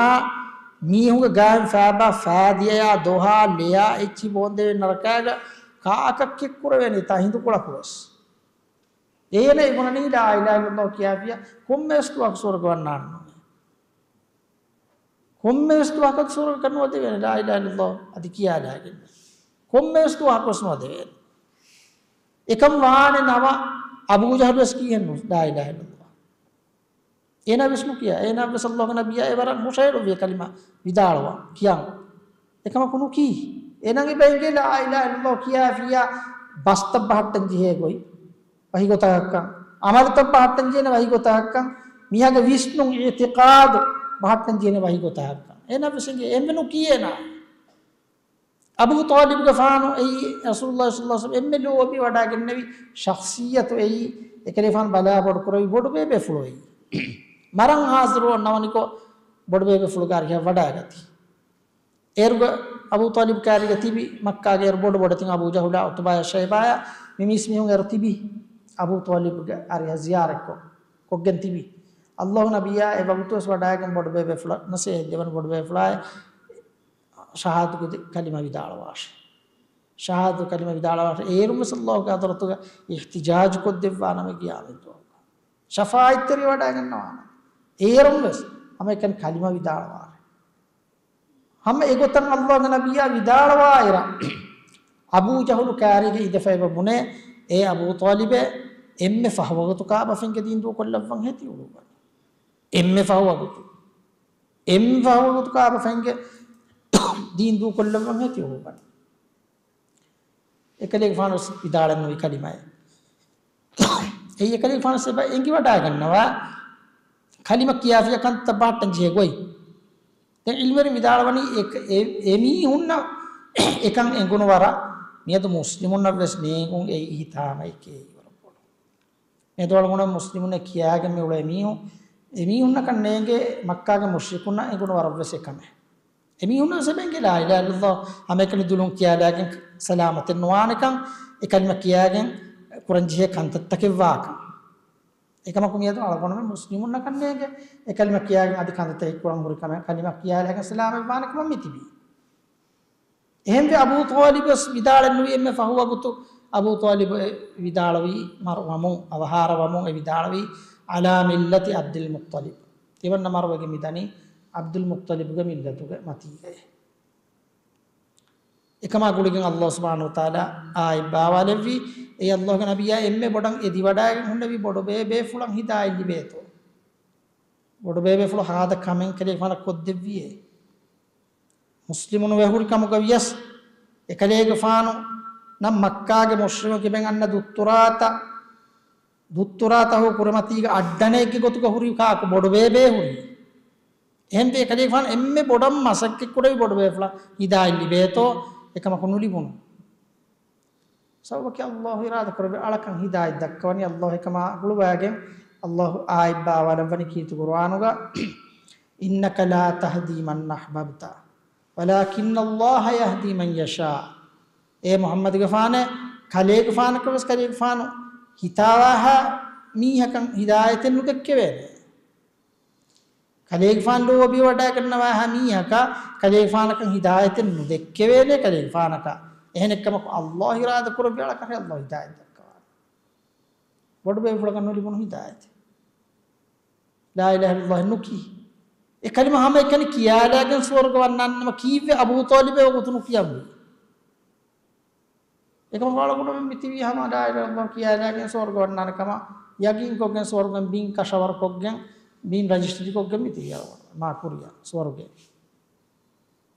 މީހުންގެ ގާތް ފާބާ ފާދިޔަޔާ ދޮހާ ލެޔާ އެއްޗި ބޯންދެވޭ ނަރަކާގަ ކާކަށް ކެއްކުރެވޭނީ ތާ ހިނދުކޮޅަކުވެސް. އޭނަ އެ ބުނަނީ ލާ އިލާހަ އިއްލައްލާހު ކިޔާފިޔާ ކޮންމެވެސް ދުވަހަކު ސުވަރުގެ ވަންނާނެ. ކޮންމެވެސް ދުވަހަކު ސުވަރުގެ ނުވަދެވޭނެ ލާ އިލާހަ އިއްލައްލާހު އަދި ކިޔާލާގެން. ކޮންމެވެސް ދުވަހަކުވެސް ނުވަދެވޭނެ. އެކަން ވާނެ ނަމަ އަބޫ ޖަހުލުވެސް ކީހެއްނު ލާ އިލާހަ އިއްލައްލާހު. އޭނާ ވެސް ނުކިޔާ. އޭނާ ވެސް އައްލާހުގެ ނަބިއްޔާ އެވަރަށް ހުށަހެޅުއްވި ކަލިމަ ވިދާޅުވާ ކިޔަން. އެކަމަކު ނުކީ. އޭނާގެ ބައިނގޭ ލާ އިލާހަ އިއްލައްލާހު ކިޔާފިޔާ ބަސްތައް ބަހައްޓަން ޖެހޭ ގޮތް ވަހިގޮތަކަށްކަން، އަމަލުތައް ބަހައްޓަން ޖެހޭނެ ވަހިގޮތަކަށްކަން، މީހާގެ ވިސްނުން އިއްތިޤާދު ބަހައްޓަން ޖެހޭނެ ވަހިގޮތަކަށްކަން. އޭނާ ވެސް އެނގޭ އެންމެ ނުކީ އޭނާ. އަބޫ ޠާލިބުގެފާނު އެއީ ރަސޫލުﷲ ޞައްލަﷲ ޢަލައިހި ވަސައްލަމަ އެންމެ ލޯބިވަޑައިގެންނެވި ޝަޚްޞިއްޔަތު އެއީ، އެކަލޭގެފާނު ބަލާ ބޮޑުކުރެވި ބޮޑުބޭބޭފުޅު އެއީ. މަރަން ހާޒިރު އޮންނަވަނިކޮށް ބޮޑުބޭބޭފުޅުގެ އަރިހަށް ވަޑައިގަތީ. އޭރުގަ އަބޫ ޠާލިބު ކާރީގަ ތިބި މައްކާގެ އޭރު ބޮޑު ބޮޑެތި އަބޫ ޖަހުލާ ޢުތުބާޔާ ޝައިބާޔާ މި މީސްމީހުން އޭރު ތިބި އަބޫ ޠާލިބުގެ އަރިހަށް ޒިޔާރަތްކޮށް، ކޮށްގެން ތިބި. އައްލާހު ނަބިއްޔާ އެ ވަގުތުވެސް ވަޑައިގެން ބޮޑުބޭބޭފުޅަށް ނަޞޭޙަތް ދެވަން ބޮޑުބޭފުޅާއި ޝަހާދަތު ކަލިމަ ވިދާޅުވާށޭ. ޝަހާދަތު ކަލިމަ ވިދާޅުވާށޭ. އޭރުން ވެސް އައްލާހުގެ ޙަޟްރަތުގަ އިޙްތިޖާޖު ކޮށްދެއްވާނަމޭ ޤިޔާމަތްދުވަހުގަ. ޝަފާޢަތްތެރި ވަޑައިގަންނަވާނަމޭ. އޭރުން ވެސް ހަމައެކަނި ކަލިމަ ވިދާޅުވާށޭ. ހަމަ އެގޮތަށް އައްލާހުގެ ނަބިއްޔާ ވިދާޅުވާއިރަށް، އަބޫ ޖަހުލު ކާރީގަ އިނދެފަ އެބަ ބުނޭ، އޭ އަބޫ ޠާލިބޭ، އެންމެ ފަހު ވަގުތު ކާބަ ފެންގެ ދީން ދޫކޮށްލައްވަން ހޭ ތި އުޅުއްވަނީ. އެންމެ ފަހު ވަގުތު. އެންމެ ފަހު ވަގުތު ކާބަ ފެންގެ ދީން ދޫކޮށްލައްވަން ހޭ ތި އުޅުއްވަނީ. އެކަލޭގެފާނު ވެސް ވިދާޅެއްނުވި ކަލިމައެއް. އެއީ އެކަލޭގެފާނު ވެސް އެބަ އެނގިވަޑައިގަންނަވާ ކަލިމަ ކިޔާފިޔާ ކަންތައް ބަހައްޓަން ޖެހޭ ގޮތް. ދެން ޢިލްމުވެރިން ވިދާޅުވަނީ އެ، އެ، އެމީހުންނަށް އެކަން އެނގުނު ވަރަށް މިއަދު މުސްލިމުންނަށް ވެސް ނޭނގުން އެއީ ހިތާމައެކޭ ވަރަށް ބޮޑު. މިއަދު އަޅުގަނޑު މުސްލިމުންނޭ ކިޔާގެން މި އުޅޭ މީހުން، އެމީހުންނަކަށް ނޭނގޭ މައްކާގެ މުޝްރިކުންނަށް އެނގުނު ވަރަށް ވެސް އެކަމެއް. އެމީހުންނަށް ވެސް އެބަ އެނގޭ ލާ އިލާހަ އިއްލައްލާހު ހަމައެކަނި ދުލުން ކިޔާލާގެން ސަލާމަތެއް ނުވާނެކަން، އެ ކަލިމަ ކިޔާގެން ކުރަންޖެހޭ ކަންތައްތަކެއް ވާކަން. އެކަމަކު މިއަދު އަޅުގަނޑުމެން މުސްލިމުންނަކަށް ނޭނގޭ އެ ކަލިމަ ކިޔާގެން އަދި ކަންތައްތަކެއް ކުރަން ހުރި ކަމެއް، ކަލިމަ ކިޔާލާގެން ސަލާމަތް ވާނެ ކަމަށް މި ތިބީ. އެހެންވެ އަބޫ ޠާލިބު ވެސް ވިދާޅެއްނުވި އެންމެ ފަހު ވަގުތު އަބޫ ޠާލިބު އެ ވިދާޅުވީ މަރުވަމުން، އަވަހާރަވަމުން އެ ވިދާޅުވީ، "ޢަލާ މިއްލަތި ޢަބްދިލް މުއްޠަލިބް." ތިމަންނަ މަރުވެގެން މިދަނީ ޢަބްދުލް މުއްޠަލިބުގެ މިއްލަތުގެ މަތީގައޭ. އެކަމާ ގުޅިގެން އައްލާހު ސުބްޙާނަހޫ ވަތަޢާލާ އާޔަތް ބާވާލެއްވީ، އެ އައްލާހުގެ ނަބިއްޔާ އެންމެ ބޮޑަށް އެދިވަޑައިގެން ހުންނެވި ބޮޑުބޭބޭފުޅަށް ހިދާޔަތް ލިބޭތޯ. ބޮޑުބޭބޭފުޅު ހާދަ ކަމެއް ކަލޭގެފާނަށް ކޮށްދެއްވިއޭ. މުސްލިމުން ވެ ހުރި ކަމުގަ ވިޔަސް، އެކަލޭގެފާނު ނަން މައްކާގެ މުޝްރިކުން ތިބެން އަންނަ ދުއްތުރާތައް، ދުއްތުރާތަހު ކުރިމަތީގަ އައްޑަނެއްގެ ގޮތުގަ ހުރި ކާކު ބޮޑުބޭބޭ ހުރީ. އެހެންވެ އެކަލޭގެފާނު އެންމެ ބޮޑަށް މަސައްކަތްކުރެވި ބޮޑުބޭފުޅަށް ހިދާޔަތް ލިބޭތޯ، އެކަމަކު ނުލިބުނު. ސަބަބަކީ އައްލާހު އިރާދަކުރެއްވި އަޅަކަށް ހިދާޔަތް ދައްކަވަނީ. އައްލާހު އެކަމާ ގުޅުވައިގެން އައްލާހު އާޔަތް ބާވާލައްވަނީ ކީރިތި ޤުރުއާނުގަ، "إِنَّكَ لَا تَهْدِي مَنْ أَحْبَبْتَ وَلَكِنَّ اللَّهَ يَهْدِي مَنْ يَشَاءُ." އޭ މުޙައްމަދުގެފާނޭ، ކަލޭގެފާނަކަށް ވެސް ކަލޭގެފާނު ހިތާވާހާ މީހަކަށް ހިދާޔަތެއް ނުދެއްކެވޭނެ. ކަލޭގެފާނު ލޯބިވަޑައިގަންނަވާހާ މީހަކަށް ކަލޭގެފާނަކަށް ހިދާޔަތެއް ނުދެއްކެވޭނެ ކަލޭގެފާނަކަށް. އެހެނެއްކަމަކު އައްލާހު އިރާދަ ކުރެއްވި އަޅަކަށް އައްލާހު ހިދާޔަތް ދައްކަވާނެ. ބޮޑުބޭފުޅަކަށް ނުލިބުނު ހިދާޔަތެއް. ލާ އިލާހަ އިއްލައްލާހު ނުކީ. އެ ކަލިމަ ހަމައެކަނި ކިޔާލާގެން ސުވަރުގެ ވަންނާނެ ނަމަ ކީއްވެ އަބޫ ޠާލިބޭ ވަގުތު ނުކިޔަންވީ؟ އެކަމަކު އަޅުގަނޑުމެން މިތިބީ ހަމަ ލާ އިލާހަ އިއްލައްލާހު ކިޔާލާގެން ސުވަރުގެ ވަންނާނެ ކަމަށް ޔަގީންކޮށްގެން ސުވަރުގެ ބިން ކަށަވަރުކޮށްގެން ބިން ރަޖިސްޓަރީ ކޮށްގެން މިތިބީ އަޅުގަނޑު މާ ކުރިޔަށް ސުވަރުގެ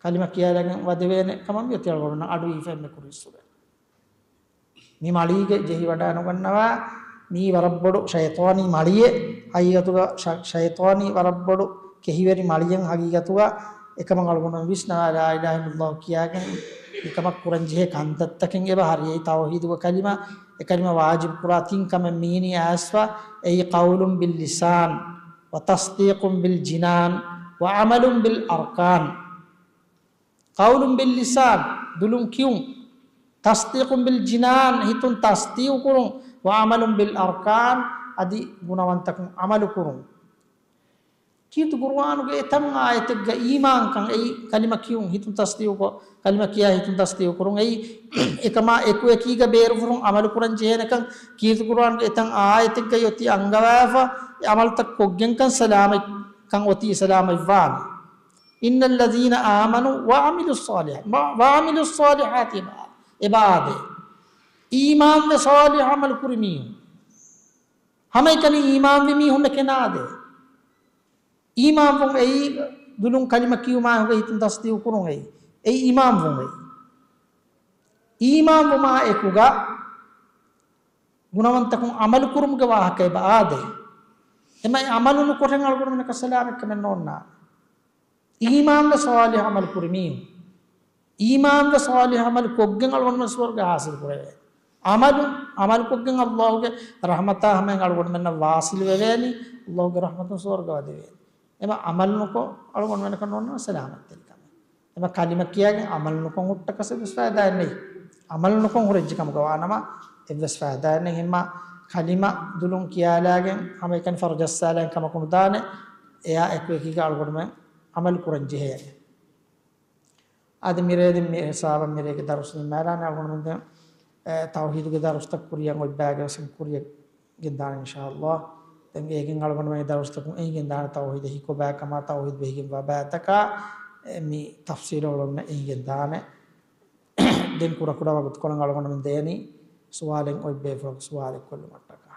ކަލިމަ ކިޔާލާގެން ވަދެވޭނެ ކަމަށް މިއޮތީ އަޅުގަނޑުމެންނަށް އަޑުއިވިފަ އެންމެ ކުރީއްސުރެ. މި މަޅީގެ ޖެހިވަޑައިނުގަންނަވާ މީ ވަރަށްބޮޑު ޝައިޠާނީ މަޅިއެއް. ހަގީގަތުގަ ޝަ-، ޝައިޠާނީ ވަރަށްބޮޑު ކެހިވެރި މަޅިއެއް ހަގީގަތުގަ. އެކަމަށް އަޅުގަނޑުމެން ވިސްނަވާ، ލާ އިލާހަ އިއްލައްލާހު ކިޔާގެން މިކަމަށް ކުރަންޖެހޭ ކަންތައްތަކެއް އެބަ ހަރިއައި ތައުހީދުގެ ކަލިމަ، އެ ކަލިމަ ވާޖިބު ކުރާ ތިން ކަމެއް މީނީ އައިސްފަ، އެއީ قَوْلٌ بِاللِّسَانِ وَتَصْدِيقٌ بِالْجِنَانِ وَعَمَلٌ بِالْأَرْكَانِ. قَوْلٌ بِاللِّسَانِ، ދުލުން ކިޔުން، تَصْدِيقٌ بِالْجِنَانِ، ހިތުން ތަޞްދީޤު ކުރުން، وَعَمَلٌ بِالْأَرْكَانِ، އަދި ގުނަވަންތަކުން ޢަމަލު ކުރުން. ކީރިތި ޤުރުއާނުގެ އެތައް އާޔަތެއްގަ އީމާންކަން އެއީ ކަލިމަ ކިޔުން ހިތުން ތަޞްދީޤު، ކަލިމަ ކިޔާ ހިތުން ތަޞްދީޤު ކުރުން އެއީ، އެކަމާ އެކުއެކީގަ ބޭރުފުށުން ޢަމަލު ކުރަން ޖެހޭނެކަން، ކީރިތި ޤުރުއާނުގެ އެތައް އާޔަތެއްގައި އޮތީ އަންގަވާފަ، އެ ޢަމަލުތައް ކޮށްގެންކަން ސަލާމަތްކަން އޮތީ ސަލާމަތްވާނެ. إن الذين آمنوا وعملوا الصالحات، މަ-، وعملوا الصالحات އެބަ-، އެބައާދޭ. އީމާންވެ ޞާލިޙު ޢަމަލު ކުރި މީހުން. ހަމައެކަނި އީމާންވި މީހުންނެކެ ނާދޭ. އީމާންވުން އެއީ ދުލުން ކަލިމަ ކިޔުމާ އެކުގަ ހިތުން ތަޞްދީޤު ކުރުން އެއީ. އެއީ އީމާންވުން އެއީ. އީމާންވުމާ އެކުގަ ގުނަވަންތަކުން ޢަމަލު ކުރުމުގެ ވާހަކަ އެބަ އާދޭ. އެމަ އެ ޢަމަލު ނުކޮށެން އަޅުގަނޑުމެންނަކަށް ސަލާމަތްކަމެއް ނޯންނާނެ. އީމާންވެ ޞާލިޙު ޢަމަލު ކުރި މީހުން. އީމާންވެ ޞާލިޙު ޢަމަލު ކޮށްގެން އަޅުގަނޑުމެން ސުވަރުގެ ޙާޞިލު ކުރެވޭ. ޢަމަލު، ޢަމަލު ކޮށްގެން ﷲގެ ރަޙްމަތާ ހަމައިން އަޅުގަނޑުމެންނަށް ވާޞިލު ވެވޭނީ، ﷲގެ ރަޙްމަތުން ސުވަރުގަ ވަދެވޭނީ. އެމަ ޢަމަލު ނުކޮށް އަޅުގަނޑުމެންނަކަށް ނޯންނާނެ ސަލާމަތްތެރިކަމެއް. އެމަ ކަލިމަ ކިޔާގެން ޢަމަލު ނުކޮށް ހުއްޓަކަސް އެއްވެސް ފައިދާއެއް ނެތް. ޢަމަލު ނުކޮށް ހުރެއްޖެ ކަމުގަ ވާނަމަ އެއްވެސް ފައިދާއެއް ނެތް. ހިންމާ ކަލިމަ ދުލުން ކިޔާލާގެން ހަމައެކަނި ފަރު ޖައްސާލަން ކަމަކު ނުދާނެ. އެއާ އެކުއެކީގަ އަޅުގަނޑުމެން ޢަމަލު ކުރަން ޖެހޭނެ. އަދި މިރޭ ދެން މި ހިސާބަށް މިރޭގެ ދަރުސް ނިންމާލާނެ. އަޅުގަނޑުމެން ދެން، އެ، ތައުޙީދުގެ ދަރުސްތައް ކުރިއަށް އޮތް ބައިގެ ވެސް ކުރިއަށް ގެންދާނެ އިންޝާﷲ. ދެން އޭގެން އަޅުގަނޑުމެން ދަރުސްތަކުން އެއިން ގެންދާނެ ތައުޙީދަށް ހިތްކޮށް ބައިކަމާ ތައުޙީދު ބެހިގެންވާ ބައިތަކާ، އެ، މި ތަފްސީލު އަޅުގަނޑުމެން އެއިން ގެންދާނެ. ދެން ކުޑަކުޑަ ވަގުތުކޮޅުން އަޅުގަނޑުމެން ދޭނީ ސުވާލެއް އޮތް ބޭފުޅަކު ސުވާލެއް ކޮށްލުމަށްޓަކާ.